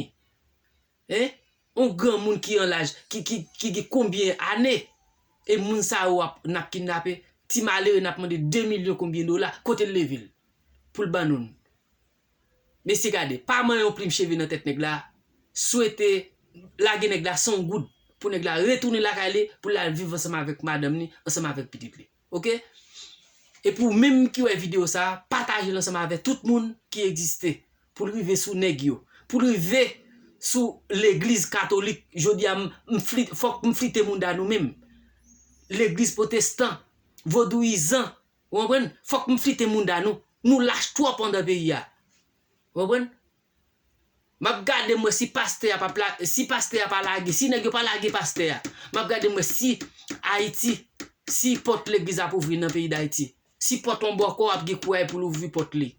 Hein? Yon granmoun ki an laj, ki, ki, ki gen konbyen ane? E moun sa yo ap, n ap kidnape, ti malere n ap mande de milyon konbyen dola, kote l leve l? Pou l ban nou l. Mesye gade, pa manyen yon plim cheve nan tèt nèg la, swete lage nèg la san yon goud, pou nèg la retounen lakay li, pou l al viv ansanm avèk madanm li, ansanm avèk pitit li. Oke? Epi ou menm ki wè videyo sa, pataje l ansanm avèk tout moun ki egziste. Pou l rive sou nèg yo. Pou l rive sou legliz katolik. Jodi a, m, m flit, fòk m flite mounda nou menm. Legliz pwotestan, vodouyizan, ou konprann? Fòk m flite mounda nou. Nou lach twòp anndan peyi a. Ou konprann? M ap gade m wè si pastè a p ap la, si pastè a pa lage, si nèg yo pa lage pastè a. M ap gade m wè si Ayiti, si pòt legliz ap ouvri nan peyi Dayiti. Si pòt yon bòkò ap gen kouray pou l ouvri pòt li.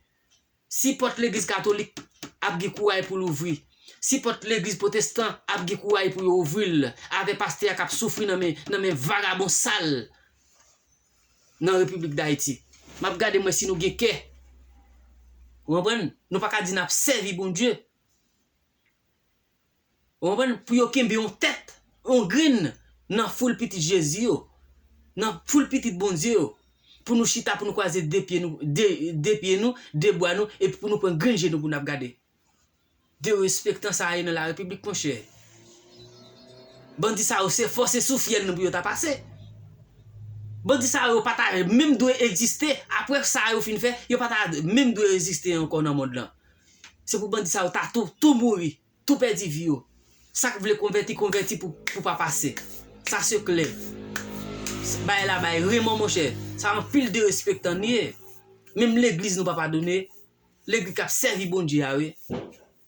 Si pòt legliz katolik ap gen kouray pou l ouvri. Si pòt legliz pwotestan ap gen kouray pou yo ouvri l. Avè pastè a k ap soufri nan men, nan men vagabon sal. Nan Repiblik Dayiti. M ap gade m wè si nou gen kè. Ou konprann? Nou pa ka di n ap sèvi Bondye. Ou konprann? Pou yo kenbe yon tèt, yon grenn nan foul pitit Jezi yo, nan foul pitit Bondye yo, pou nou chita, pou nou kwaze de pye nou, de, de pye nou, de bra nou, epi pou nou pran grenn je nou pou n ap gade. Derespektan sa a ye nan larepiblik, monchè. Bandi sa yo, se fò se sou fyèl nou pou yo ta pase. Bandi sa yo pa ta menm dwe egziste, apre sa yo fin fè, yo pa ta menm dwe egziste ankò nan mond lan. Se pou bandi sa yo ta tou, tou mouri, tou pèdi vi yo. Sa k vle konvèti, konvèti pou, pou pa pase. Sa se klè. Bagay la bay renmò, monchè. Sa anpil derespektan li ye. Menm legliz nou pa padone. Legliz k ap sèvi Bondye a, wi.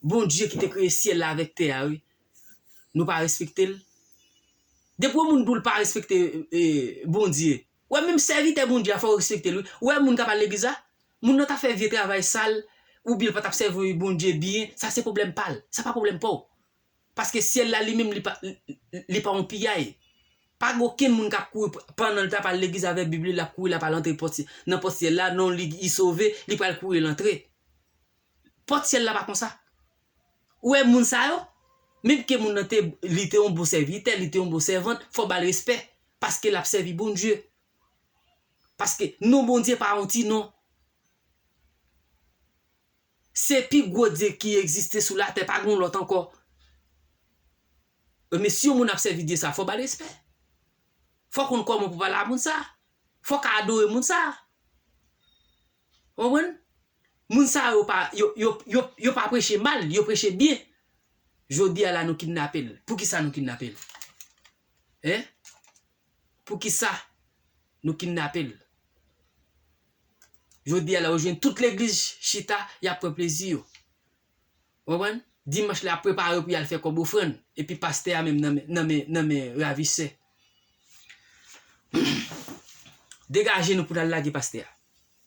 Bondye ki te kreye syèl la avèk tè a, wi. Nou pa respekte l. Depi yon moun di w l pa respekte, e, Bondye, w wè menm sèvitè Bondye a, fò w respekte l, wi. W wè moun k ap al legliz la, moun nan ta fè vye travay sal, oubyen l pa t ap sèvi Bondye byen, sa se pwoblèm pa l. Sa pa pwoblèm pa w. Paske syèl la li menm li pa, li pa yon piyay. Pa gen okenn moun k ap kouri p-, pandan l t ap al legliz avèk Bib li, l ap kouri, l ap al antre pòt, nan pòt syèl la, non, li, li sove, li pral kouri l antre. Pòt syèl la pa konsa. Ou wè moun sa yo, menm ke moun nan te, li te yon bon sèvitè, li te yon bon sèvant, fò w ba l respè, paske l ap sèvi Bondye. Paske non Bondye pa yon ti non. Se pi gwo Dye ki egziste sou latè, pa gen yon lòt ankò. Men si yon moun ap sèvi Dye sa, fò w ba l respè. Fò w konn kòman pou pale a moun sa. Fò w ka adore moun sa. Ou konprann? Moun sa yo pa, yo, yo, yo, yo pa preche mal, yo preche byen. Jodi a la nou kidnape l. Poukisa nou kidnape l? Hein? Poukisa nou kidnape l? Jodi a la, ou jwenn tout legliz chita, y ap pran plezi yo. Ou konprann? Dimanch la, y ap prepare pou y al fè kòb ofrann. Epi pastè a menm nan men, nan men, nan men ravisè. Degaje nou pou n al lage pastè a.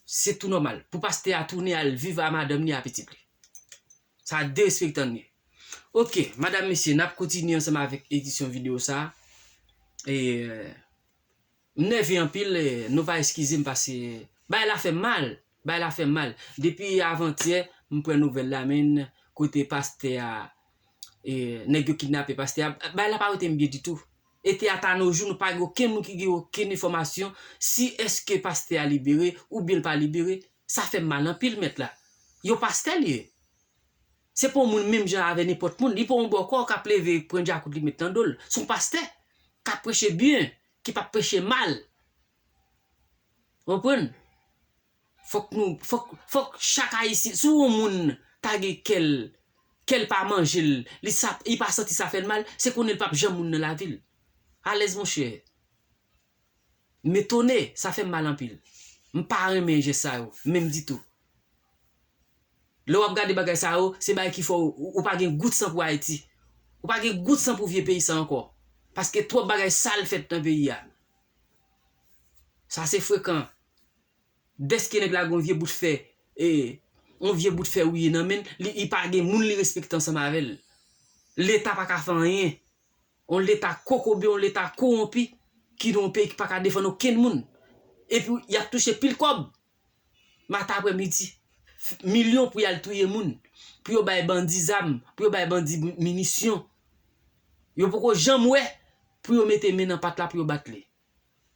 Se tou nòmal. Pou pastè a tounen al viv a madanm li, a pitit li. Sa derespektan li. Ok, madam, mesye, n ap kontinye ansanm avèk edisyon videyo sa a. E, m nève anpil, e, nou va eskize m paske bagay la fè m mal. Bagay la fè m mal. Depi avantyè, m pran nouvèl la, men kote pastè a, e, nèg yo kidnape pastè a. Bagay la pa rete m byen ditou. E te ata nojou, nou pa gen okenn moun ki gen okenn enfòmasyon si èske pastè a libere oubyen l pa libere. Sa fè m mal anpil, mèt la. Yon pastè li ye. Se pa yon moun menm jan avè nenpòt moun. Li pa yon bòkò k ap leve pran djakout li met nan do l. Se yon pastè k ap preche byen, ki p ap preche mal. Ou konprann? Fòk nou, fòk, fòk chak Ayisyen, si yon moun ta gen kè l, kè l pa manje l, li sa, li pa santi sa fè l mal, se konnen l p ap janm moun nan lavi l. Alèz, monchè. M etone, sa fè m mal anpil. M pa renmen jès sa yo, menm ditou. Lè w ap gade bagay sa yo, se bagay ki fè w, ou, ou pa gen gout san pou Ayiti. Ou pa gen gout san pou vye peyi sa ankò. Paske twòp bagay sal fèt nan peyi a. Sa se frekan. Dèske nèg la gen yon vye bout fè, e, yon vye bout fè wouye nan men l, li, li pa gen moun li respekte ansanm avè l. Leta pa ka fè anyen. Yon leta kokobe, yon leta kowonpi, ki nan yon peyi ki pa ka defann okenn moun. Epi, y ap touche pil kòb. Maten aprè midi. Milyon pou y al touye moun. Pou yo bay bandi zam, pou yo bay bandi mi-, minisyon. Yo poko janm wè pou yo mete men nan pat la pou yo bat li.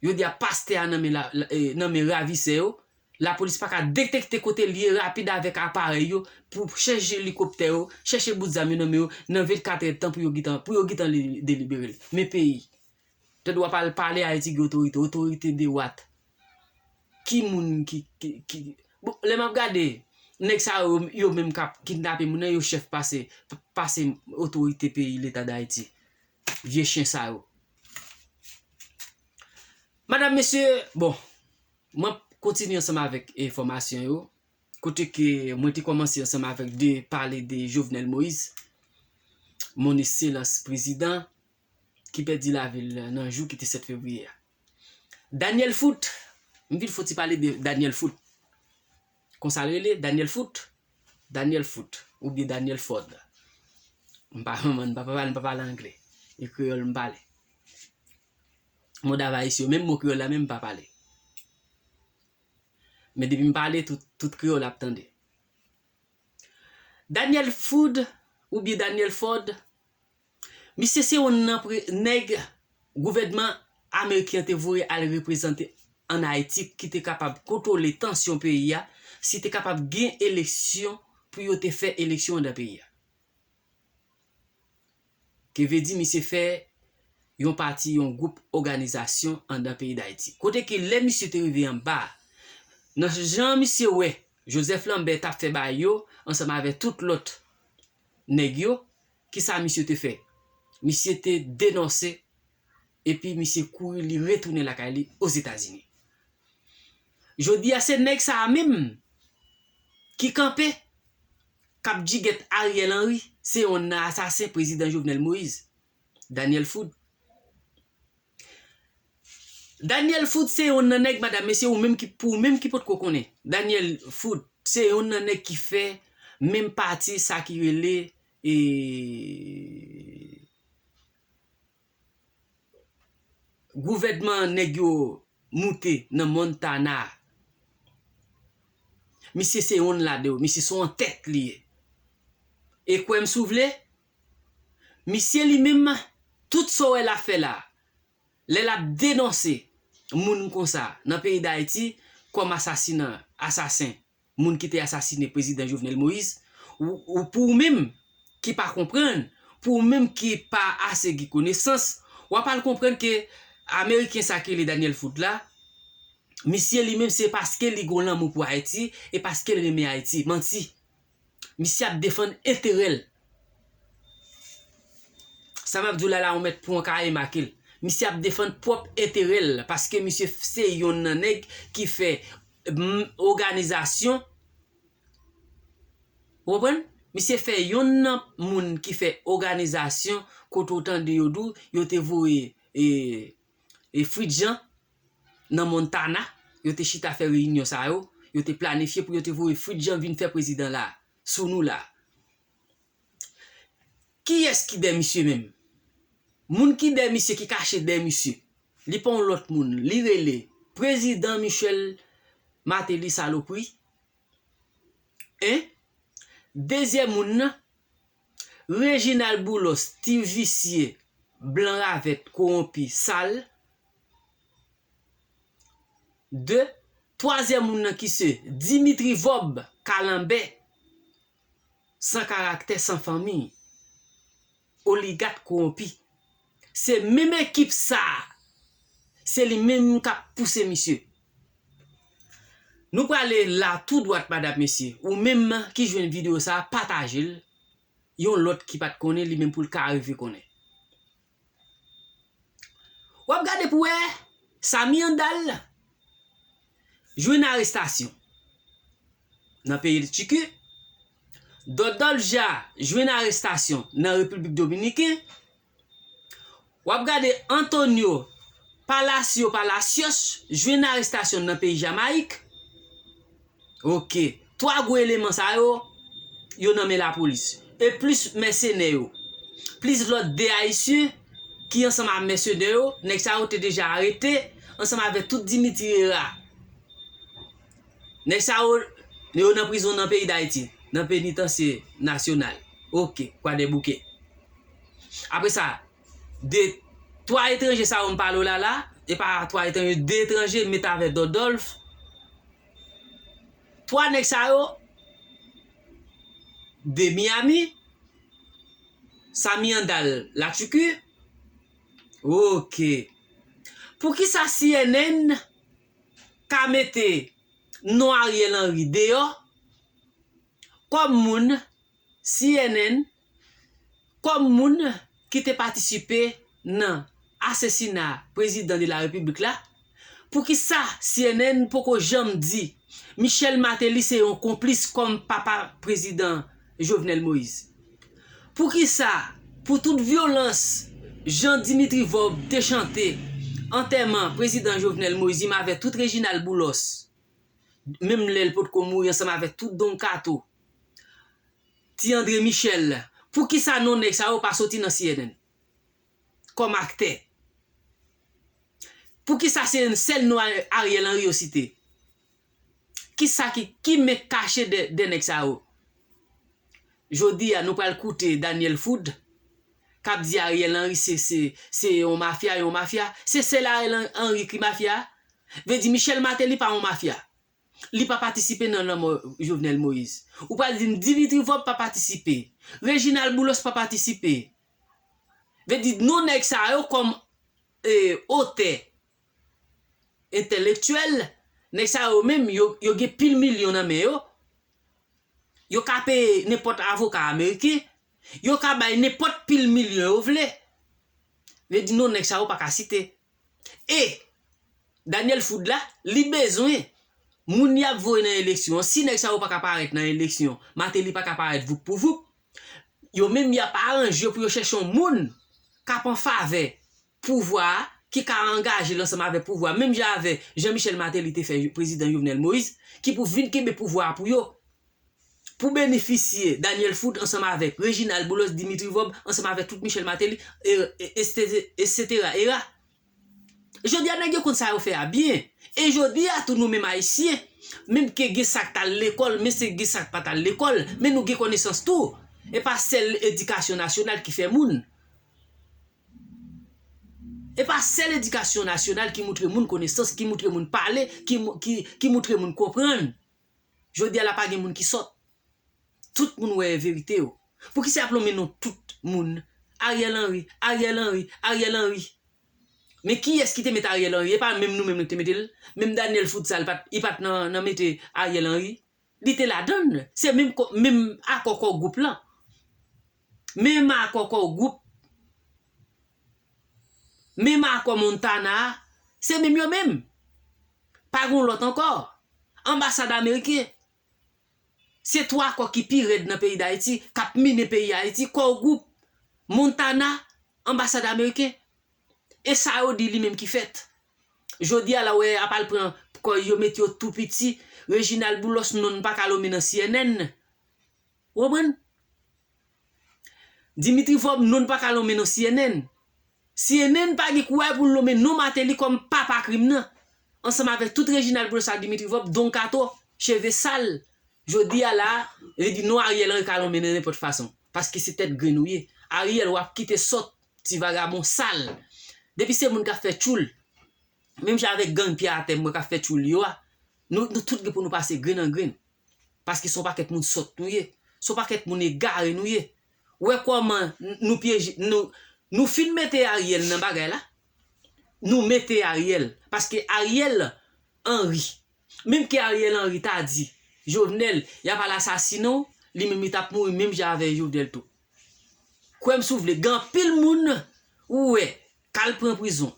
Yo di a pastè a nan men la, la, e, nan men ravisè yo. Lapolis pa ka detekte kote l ye rapid avèk aparèy yo pou chèche elikoptè yo, chèche bout zam yo nan men yo nan vennkat èdtan pou yo gentan, pou yo gentan li-, delibere l. Men peyi. Tande w ap al pale Ayiti gen otorite, otorite de what? ki moun ki, ki, ki, bon, lè m ap gade, nèg sa yo, yo menm k ap kidnape moun nan, yo chèf pase, pase otorite peyi Leta Dayiti. Vye chen sa yo. Madam, mesye, bon, mwen ap kontinye ansanm avèk enfòmasyon yo. Kote ke mwen te kòmanse ansanm avèk de pale de Jovenel Moïse, mon excellence prezidan, ki pèdi lavi l nan jou ki te sèt fevriye a. Daniel Foot, m vin fouti pale de Daniel Foot. Konsa l rele, Daniel Foot? Daniel Foot, oubyen Daniel Ford. M pa, m pa pale, m pa pale anglè. E kreyòl m pale. Mond avayis yo, menm mo kreyòl la menm m pa pale. Men depi m pale, tout, tout kreyòl ap tande. Daniel Food oubyen Daniel Ford, misye se youn nan pre-, nèg gouvènman ameriken an te voye al reprezante ann Ayiti ki te kapab kontwole tansyon peyi a, si te kapab gen eleksyon pou yo te fè eleksyon anndan peyi a. Ke vle di misye fè yon pati, yon gwoup òganizasyon anndan peyi Dayiti. Kote ke lè misye te rive anba, nan jan misye wè Joseph Lambert t ap fè bagay yo ansanm avèk tout lòt nèg yo, kisa misye te fè? Misye te denonse epi misye kouri, li retounen lakay li Ozetazini. Jodi a, se nèg sa a menm ki kanpe, k ap jigèt Ariel Henry, se youn nan asasen prezidan Jovenel Moïse, Daniel Food. Daniel Food se youn nan nèg, madam, mesye, ou menm ki, pou ou menm ki potko konnen, Daniel Food se youn nan nèg ki fè menm pati sa ki rele, e, gouvènman nèg yo moute nan Montana. Misye se youn ladan yo, misye se yon tèt li ye. E kwè m si w vle, misye li menm, tout sa w wè l ap fè la, lè l ap denonse moun konsa nan peyi Dayiti kòm asasinan, asasen, moun ki te asasine prezidan Jovenel Moïse, ou, ou pou ou menm ki pa konprann, pou ou menm ki pa ase gen konesans, w ap al konprann ke ameriken sa ki rele Daniel Foot la, misye li menm se paske li gen lanmou pou Ayiti e paske l renmen Ayiti. Manti. Misye ap defann enterè l. Sa m ap di w la, la, ou mèt pran kaye make l. Misye ap defann pwòp enterè l, paske misye f-, se youn nan nèg ki fè, m, òganizasyon. Ou konprann? Misye fè youn nan moun ki fè òganizasyon kote w tande yo di w, yo te voye, e, e Fritz Jean nan Montana, yo te chita fè reyinyon sa yo, yo te planifye pou yo te voye Fritz Jean vin fè prezidan la, sou nou la. Kiyès ki dèyè misye menm? Moun ki dèyè misye, ki kache dèyè misye, li pa yon lòt moun, li rele Prezidan Michel Martelly Salopri. En? Dezyèm moun nan, Reginald Boulos, ti visye, blan ravèt, kowonpi, sal. De, twazyèm moun nan ki se Dimitri Vòb, kalanbè, san karaktè, san fanmi, oligak kowonpi. Se menm ekip sa a, se li menm k ap pouse misye. Nou prale la tou dwat, madam, mesye. Ou menm ki jwenn videyo sa a, pataje l. Yon lòt ki pa t konnen, li menm pou l ka rive konnen. W ap gade pou wè, Samy Andal jwenn arestasyon nan peyi Tiki. Dòdòlv Ja jwenn arestasyon nan Repiblik Dominiken. W ap gade Antonio Palacio Palacios jwenn arestasyon nan peyi Jamayik. Oke. Twa gwo eleman sa yo, yo nan men lapolis. E plis mèsenè yo. Plis lòt de Ayisyen ki ansanm ak mèsenè yo, nèg sa yo te deja arete ansanm avèk tout Dimitri Herard. Nèg sa yo, yo nan prizon nan peyi Dayiti, nan penitansye nasyonal. Oke, Kwadèboukè. Apre sa, de, twa etranje sa yo m pale w la la, e pa twa etranje, de etranje, m met avèk Dòdòlf. Twa nèg sa yo, de Miami, Samy Andal, Latiki. Oke. Poukisa C N N ka mete non Ariel Henry deyò kòm moun C N N, kòm moun ki te patisipe nan asesina prezidan de la repiblik la, poukisa C N N poko janm di Michel Martelly se yon konplis kòm papa prezidan Jovenel Moïse? Poukisa, pou tout vyolans Jean Dimitri Vorbe te chante antèman prezidan Jovenel Moïse, li m avè tout Reginald Boulos, menm lè l potko mouri, ansanm avèk tout Don Kato, Ti André Michel, poukisa non nèg sa yo pa soti nan C N N kòm aktè? Poukisa se sèl non Ariel Henry yo site? Kisa ki, ki men kache dè, dè nèg sa yo? Jodi a, nou pral koute Daniel Food k ap di Ariel Henry se, se, se yon mafya, yon mafya. Se sèl Ariel Henry ki mafya? Vle di Michel Martelly pa yon mafya? Li pa patisipe nan lanmò Jovenel Moïse. Ou pral di m Dimitri Vorbe pa patisipe. Reginald Boulos pa patisipe. Vle di non nèg sa yo kòm, e, otè entèlektyèl, nèg sa yo menm, yo, yo gen pil milyon nan men yo. Yo ka peye nenpòt avoka ameriken. Yo ka bay nenpòt pil milyon yo vle. Vle di non nèg sa yo pa ka site. E Daniel Food la, li bezwen moun y ap voye nan eleksyon an. Si nèg sa yo pa ka parèt nan eleksyon, Martelly pa ka parèt voup pou voup, yo menm y ap aranje yo pou yo chèche yon moun k ap an favè pouvwa a, ki ka angaje l ansanm avèk pouvwa a, menm jan avè Jean Michel Martelly te fè prezidan Jovenel Moïse, ki pou vin kenbe pouvwa a pou yo. Pou benefisye Daniel Food ansanm avèk Reginald Boulos, Dimitri Vorbe, ansanm avèk tout Michel Martelly, e, e, etsetera, etsetera, era. Jodi a, nèg yo konn sa yo fè a byen. E jodi a, tou nou menm Ayisyen, menm ke gen sa k t al lekòl, men se gen sa k pa t al lekòl, men nou gen konesans tou. E pa sèl edikasyon nasyonal ki fè moun. E pa sèl edikasyon nasyonal ki moutre moun konesans, ki moutre moun pale, ki, mou- ki, ki moutre moun konprann. Jodi a la pa gen moun ki sòt. Tout moun wè verite yo. Poukisa y ap lonmen non tout moun? Ariel Henry, Ariel Henry, Ariel Henry. Men kiyès ki te met Ariel Henry? E pa menm nou menm nou te mete l? Menm Daniel Food sa, li pa t, li pa t nan, nan mete Ariel Henry? Li te ladann. Se menm, menm akò Core Gwoup lan. Menm akò Core Gwoup. Menm akò Montana a. Se menm yo menm. Pa gen lòt ankò. Anbasad ameriken. Se twa akò ki pi rèd nan peyi Dayiti, k ap minen peyi Ayiti, Core Gwoup, Montana, anbasad ameriken. E sa yo di li menm ki fèt. Jodi a la, w wè, ap al pran kò yo, met yo tou piti. Reginald Boulos, non l pa ka lonmen nan C N N. Ou konprann? Dimitri Vorbe, non l pa ka lonmen nan C N N. C N N pa gen kouraj pou l lonmen non Martelly kòm papa krim nan. Ansanm avèk tout Reginald Boulos ak Dimitri Vorbe, Don Kato, cheve sal. Jodi a la, vle di non Ariel Henry ka lonmen nan nenpòt fason. Paske se tèt grenn ou ye. Ariel, w ap kite sòt, ti vagabon sal. Depi se moun k ap fè tchoul, menm jan avèk gang pye atè mwen k ap fè tchoul yo a, nou, nou tout gen pou nou pase grenn an grenn. Paske se yon pakèt moun sòt nou ye. Se yon pakèt moun egare nou ye. Ou wè kòman n- nou pyeje, nou, nou fin mete Ariel nan bagay la. Nou mete Ariel. Paske Ariel Henry, menm ke Ariel Henry ta di Jovenel, y ap al asasinen w, li menm li t ap mouri menm jan avè Jovenel tou. Kwè m si w vle, gen anpil moun ou wè k al pran prizon,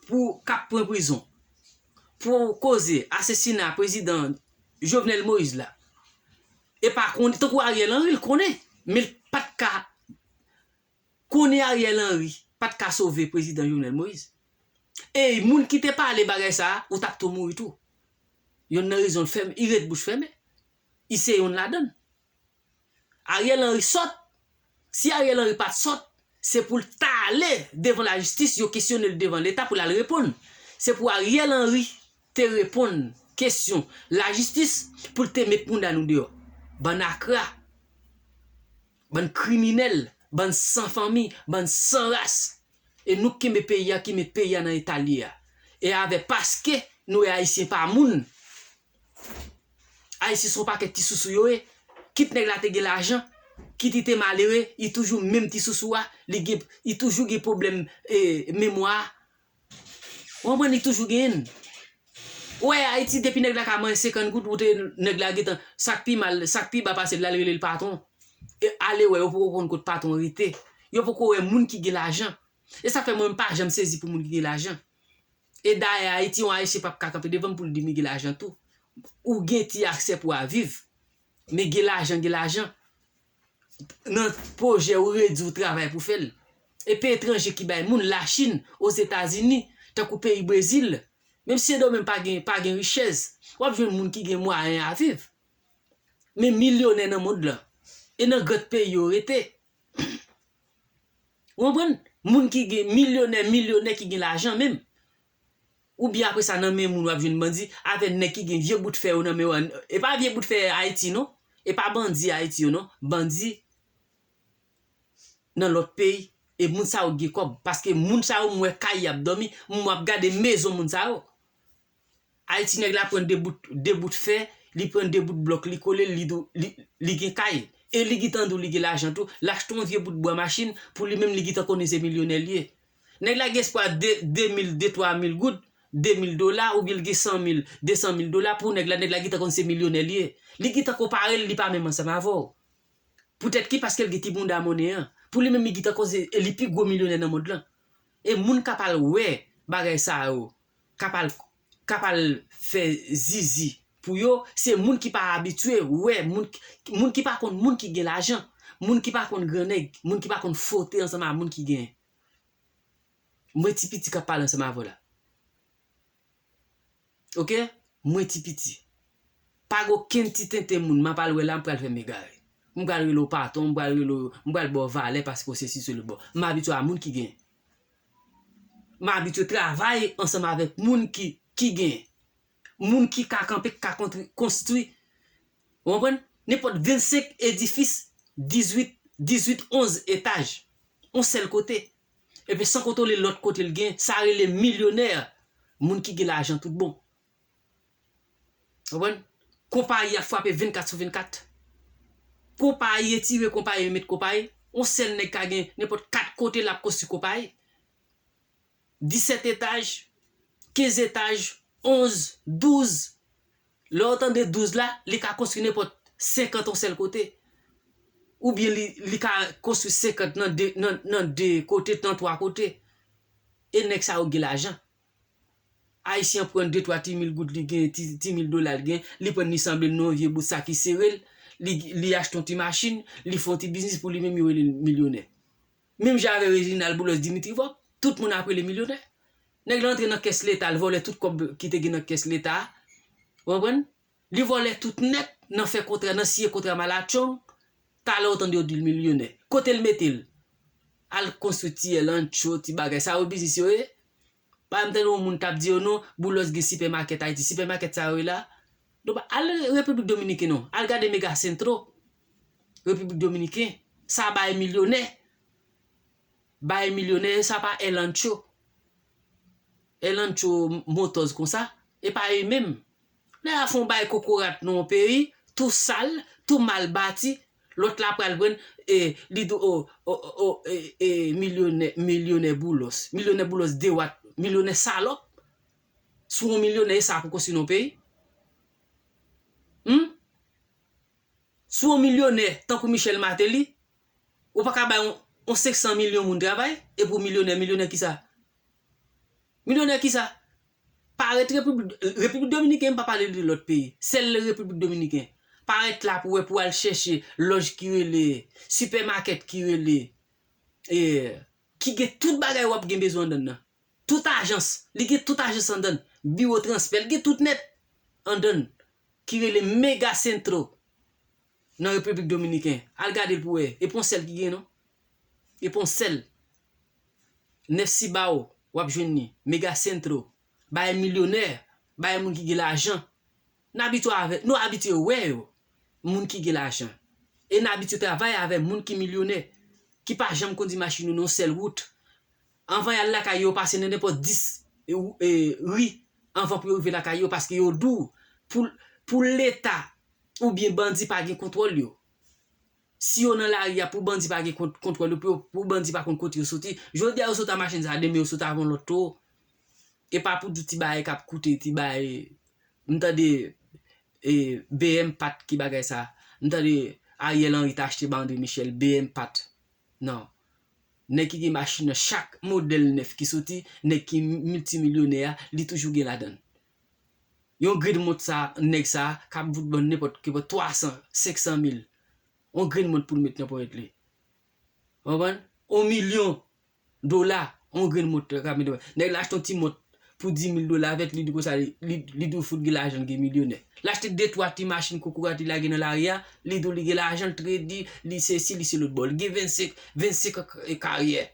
pou k ap pran prizon, pou koze asesina prezidan Jovenel Moïse la. E pa konnen, tankou Ariel Henry, l konnen, men l pa t ka konnen Ariel Henry pa t ka sove prezidan Jovenel Moïse. E moun ki te pale bagay sa a, ou t ap tou mouri tou. Yonn nan rezon l fèmen, li ret bouch fèmen. Li se yonn ladan l. Ariel Henry sòt. Si Ariel Henry pa t sòt, se pou l t ale devan lajistis, yo kesyone l devan Leta pou l al reponn. Se pou Ariel Henry te reponn kesyon lajistis, pou l te met mounda nou deyò. Bann akra, bann kriminèl, bann san fanmi, bann san ras. E nou k kenbe peyi a, ki met peyi a nan eta l ye a. E avè paske nou wè Ayisyen pa moun. Ayisyen se yon pakèt ti sousou yo ye. Kit nèg la te gen lajan, kit li te malere, li toujou menm ti sousou a, li gen, li toujou gen pwoblèm, e, memwa. Ou konprann, li toujou genyen l. Ou wè Ayiti, depi nèg la ka manje senkant goud, ou te nèg la gentan, sa k pi mal, sa k pi ba pase l la, l rele l patwon. E ale wè, yo poko konn kot patwon rete. Yo poko wè moun ki gen lajan. E sa fè mwen, m pa janm sezi pou moun ki gen lajan. E dayè, Ayiti, yon Ayisyen p ap ka kanpe devan m pou l di m li gen lajan tou. Ou gen ti aksè pou w a viv. Men gen lajan, gen lajan. Nan pwojè ou redi w travay pou fè l. E peyi etranje ki bay moun, Lachin, Ozetazini, tankou peyi Brezil, menm si Sendomeng pa gen, pa gen richès, w ap jwenn moun ki gen mwayen a viv. Men milyonè nan mond lan. E nan grande peyi yo rete. Ou konprann? Moun ki gen milyonè, milyonè ki gen lajan menm. Oubyen apre sa, nan men moun w ap jwenn bandi, avè nèg ki gen vye bout fè yo nan men yo. E pa vye bout fè Ayiti, non. E pa bandi Ayiti yo, non. Bandi nan lòt peyi. E moun sa yo gen kòb. Paske moun sa yo, m wè kay y ap dòmi, m ap gade mezon moun sa yo. Ayiti, nèg la pran de bout, de bout fè, li pran de bout blòk, li kole, li, dou- li, li gen kay. E li gentan di w li gen lajan tou, l achte yon vye bout bwa machin, pou li menm li gentan konnen se milyonè li ye. Nèg la gen espwa de, de mil, de, twa mil goud, de mil dola, oubyen l gen san mil, de san mil dola, pou nèg la, nèg la gentan konn se milyonè li ye. Li gentan konpare l, li pa menm ansanm avè w. Poutèt ki? Paske l gen ti bounda monnen an. Pou li menm, li gentan konn se, e li pi gwo milyonè nan mond lan. E moun k ap al wè bagay sa yo, k ap al, k ap al fè zizi pou yo, se moun ki pa abitye wè, moun, moun ki pa konn moun ki gen lajan, moun ki pa konn grannèg, moun ki pa konn fwote ansanm a moun ki genyen. Mwen ti piti k ap pale ansanm avè w la. Oke? Mwen ti piti. Pa gen okenn ti tenten moun, m ap al wè la, m pral fè m egare. M pral rele w patwon, m pral rele w, m pral ba w valè paske w se si se le bò. M abitye a moun ki gen. M abitye travay ansanm avèk moun ki, ki gen. Moun ki ka kanpe, ki ka kontri-, konstwi. Ou konprann? Nenpòt vennsenk edifis, dizuit, dizuit, onz etaj. On sèl kote. Epi san konte lòt kote l gen, sa rele milyonè. Moun ki gen lajan tout bon. Konprann? Konpayi ap frape vennkat sou vennkat. Konpayi etire, konpayi met konpayi. On sèl nèg ka gen nenpòt kat kote l ap konstwi konpayi. Disèt etaj, kenz etaj, onz, douz. Lè w tande douz la, li ka konstwi nenpòt senkant on sèl kote. Oubyen li, li ka konstwi senkant nan de, nan, nan de kote, nan twa kote. E nèg sa yo gen lajan. Ayisyen an pran de twa ti mil goud li gen, ti, ti mil dola li gen, li pran li sanble l nan yon vye bout sa ki sere l, li, li achte yon ti machin, li fè yon ti biznis pou li menm, yo rele l milyonè. Menm jan avè Reginald Boulos Dimitri Vorbe, tout moun ap rele milyonè. Nèg la antre nan kès leta, l vòlè tout kòb ki te gen nan kès leta a. Ou konprann? Li vòlè tout nèt nan fè kontra, nan siyen kontra malatchong. Talè w tande yo di l milyonè. Kote l mete l? Al konstwi ti L-Ancho, ti bagay. Sa yo biznis yo ye? Pa m tande yon moun t ap di yo non, Boulos gen sipèmakèt Ayiti. Sipèmakèt sa yo ye la? Non, pa al Repiblik Dominiken non. Al gade Mega Centro. Repiblik Dominiken. Sa bay milyonè. Bay milyonè, sa pa L-Ancho. L-Ancho Motors konsa. E pa yo menm. Lè y a fè yon bagay kokorat nan yon peyi, tou sal, tou mal bati, lòt la pral pran, e, li di, o, o, o, e, e, milyonè, milyonè Boulos. Milyonè Boulos dewat, milyonè salòp. Si w yon milyonè, e sa pou konstwi nan yon peyi? Humm? Si w yon milyonè, tankou Michel Martelly, ou pa ka bay yon, yon senk san milyon moun travay, epi w milyonè, milyonè kisa? Milyonè kisa? Parèt Repiblik, Repiblik Dominiken, m pa pale de lòt peyi. Sèl Repiblik Dominiken. Parèt la pou wè, pou al chèche lòj ki rele, sipèmakèt ki rele, e, ki gen tout bagay w ap gen bezwen anndan nan. Tout ajans, li gen tout ajans anndan. Biwo transfè, li gen tout nèt anndan. Ki rele Mega Centro. Nan Repiblik Dominiken. Al gade l pou wè. E pa yon sèl ki gen non. E pa yon sèl. Nèf Sibao, w ap jwenn li. Mega Centro. Bay milyonè, bay moun ki gen lajan. N abitye avè, nou abitye wè yo. Moun ki gen lajan. E n abitye travay avè moun ki milyonè. Ki pa janm kondi machin yo nan yon sèl wout. Anvan y al lakay yo, pase nan nenpòt dis, e, e, ri anvan pou yo rive lakay yo, paske yo di w pou, pou leta oubyen bandi pa gen kontwòl yo. Si yo nan lari a, pou bandi pa gen kont-, kontwòl yo, pou yo, pou bandi pa konn kote yo soti. Jodi a yo sot a machin sa, demen yo sot avè yon lòt towo. E pa pou di ti bagay k ap koute, ti bagay M tande, e, B M pat ki bagay sa. M tande Ariel Henry ta achte ba André Michel, B M pat. Non. Nèg ki gen machin nan, chak modèl nèf ki soti, nèg ki miltimilyonè a, li toujou gen ladan l. Yon grenn mont sa, nèg sa, k ap vout ban nenpòt ki bò twa san, senk san mil. Yon grenn mont pou l met nan pòchèt li. Ou konprann? Yon milyon dola, yon grenn mont ka met nan pòchèt. Nèg la achte yon ti mont pou dis mil dola avèk li, di konsa li, li, li di w fout gen lajan, l gen milyonè. L achte de twa ti machin kokorat li lage nan lari a, li di w li gen lajan, l tredi, li sesi, li se lòt bò. Li gen vennsenk, vennsenk an k-, karyè.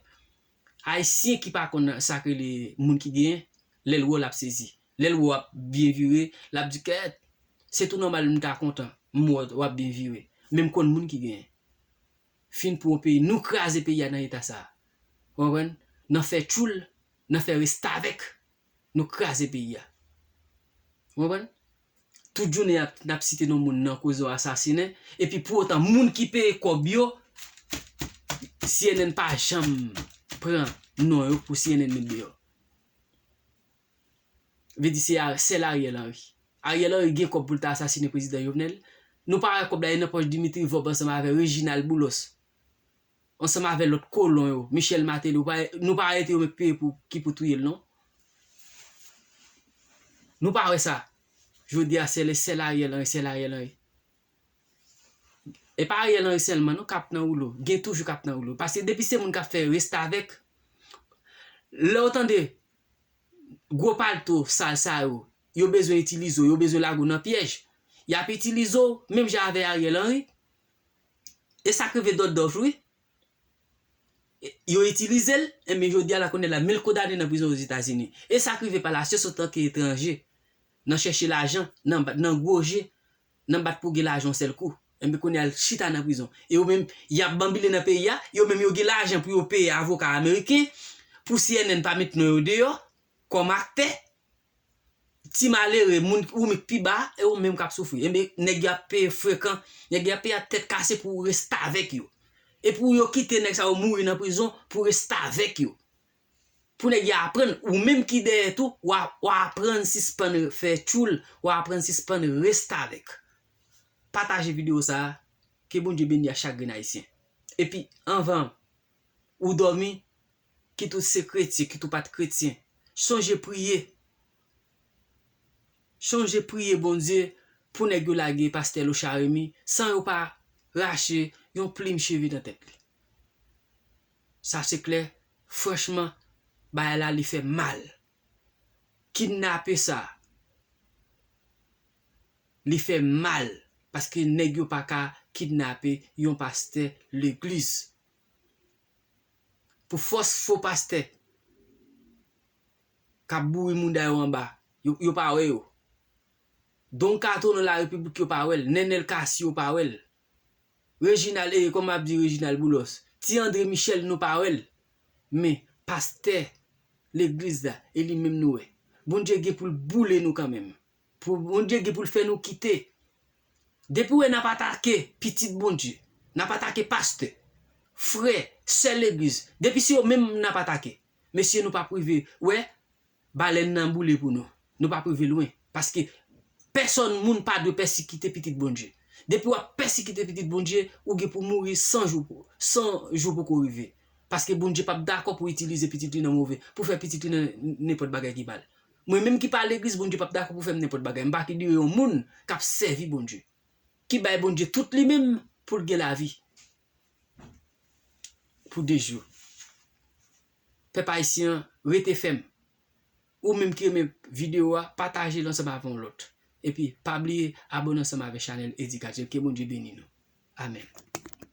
Ayisyen ki pa konn sa k rele moun ki genyen, lè l wè w l ap sezi. Lè l wè w ap byen vire, l ap di, "Kèt, se tou nòmal m ta kontan, m wè w ap byen vire. Men m konn moun ki genyen." Fin pou yon peyi, nou kraze peyi a nan eta sa a. Ou konprann? Nan fè tchoul, nan fè restavèk, nou kraze peyi a. Ou konprann? Tout jounen y ap, n ap site non moun nan koze w asasinen, epi pou otan moun ki peye kòb yo, C N N pa janm pran non yo pou C N N met deyò. Vle di se a, sèl Ariel Henry. Ariel Henry gen kòb pou l ta asasinen prezidan Jovenel. Nou pa wè kòb la, e nan pòch Dimitri Vorbe ansanm avè Reginald Boulos, ansanm avè lòt kolon yo, Michel Martelly, ou pa, nou pa arete yo menm peye pou, ki pou touye l, non? Nou pa wè sa. Jodi a, sèl, sèl Ariel Henry, sèl Ariel Henry. E pa Ariel Henry sèlman, non, k ap nan woulo. Gen toujou k ap nan woulo. Paske depi se moun k ap fè restavèk, lè w tande gwo palto sal sa yo, yo bezwen itilize w, yo bezwen lage w nan pyèj, y ap itilize w, menm jan avè Ariel Henry. E sa k rive Dòdòf, wi. Yo itilize l, enben, jodi a la kounye a la, men l kondane nan prizon Ozetazini. E sa k rive pa la, se antanke etranje, nan chèche lajan, nan, nan gwo je, nan bat pou gen lajan yon sèl kou. Enben, kounye a l chita nan prizon. E yo menm, y ap banbile nan peyi a, yo menm yo gen lajan pou yo peye avoka ameriken, pou C N N pa met non yo deyò, kòm aktè. Ti malere, moun ou met pi ba, e ou menm k ap soufri. Enben, nèg yo ap peye frekan, nèg yo ap peye ak tèt kase pou restavèk yo. E pou yo kite nèg sa yo mouri nan prizon pou restavèk yo. Pou nèg yo aprann, ou menm ki dèyè tou, w a, w a aprann sispann fè tchoul, w a aprann sispann restavèk. Pataje videyo sa a, ke Bondye beni a chak grenn ayisyen. Epi, anvan ou dòmi, kit ou se kretyen, kit ou pa t kretyen, sonje priye. Sonje priye Bondye pou nèg yo lage pastè Lochard Remy san yo pa rache yon plim cheve nan tèt li. Sa se klè, franchman, bagay la li fè mal. Kidnape sa, li fè mal, paske nèg yo pa ka kidnape yon pastè legliz. Pou fòs fo pastè k ap bouri mouda yo anba, yo, yo pa wè yo. Don Kato nan Larepiblik, yo pa wè l. Nenel Cassy, yo pa wè l. Reginald, e, kòman m ap di Reginald Boulos? Ti André Michel, nou pa wè l. Men, pastè legliz la, e li menm nou wè. Bondye gen pou l boule nou kanmenm. Pou Bondye gen pou l fè nou kite. Depi w wè n ap atake pitit Bondye, n ap atake pastè, frè, sè legliz, depi se yo menm n ap atake, mesye, nou p ap rive wè balèn nan boule pou nou. Nou p ap rive lwen. Paske pèsòn moun pa dwe pèsikite pitit Bondye. Depi w ap pèsikite pitit Bondye, ou gen pou mouri san jou, san jou poko rive. Paske Bondye p ap dakò pou itilize pitit li nan move, pou fè pitit li nan nenpòt bagay ki mal. Mwen menm ki pa legliz, Bondye p ap dakò pou fè m nenpòt bagay. M pa konsidere yon moun k ap sèvi Bondye, ki bay Bondye tout li menm pou l gen lavi pou de jou. Pèp ayisyen an, rete fèm. Ou menm ki renmen videyo a, pataje l ansanm avè yon lòt. Epi, pa bliye abòne ansanm avè chanèl Eddy Gadjel. Ke Bondye beni nou. Amèn.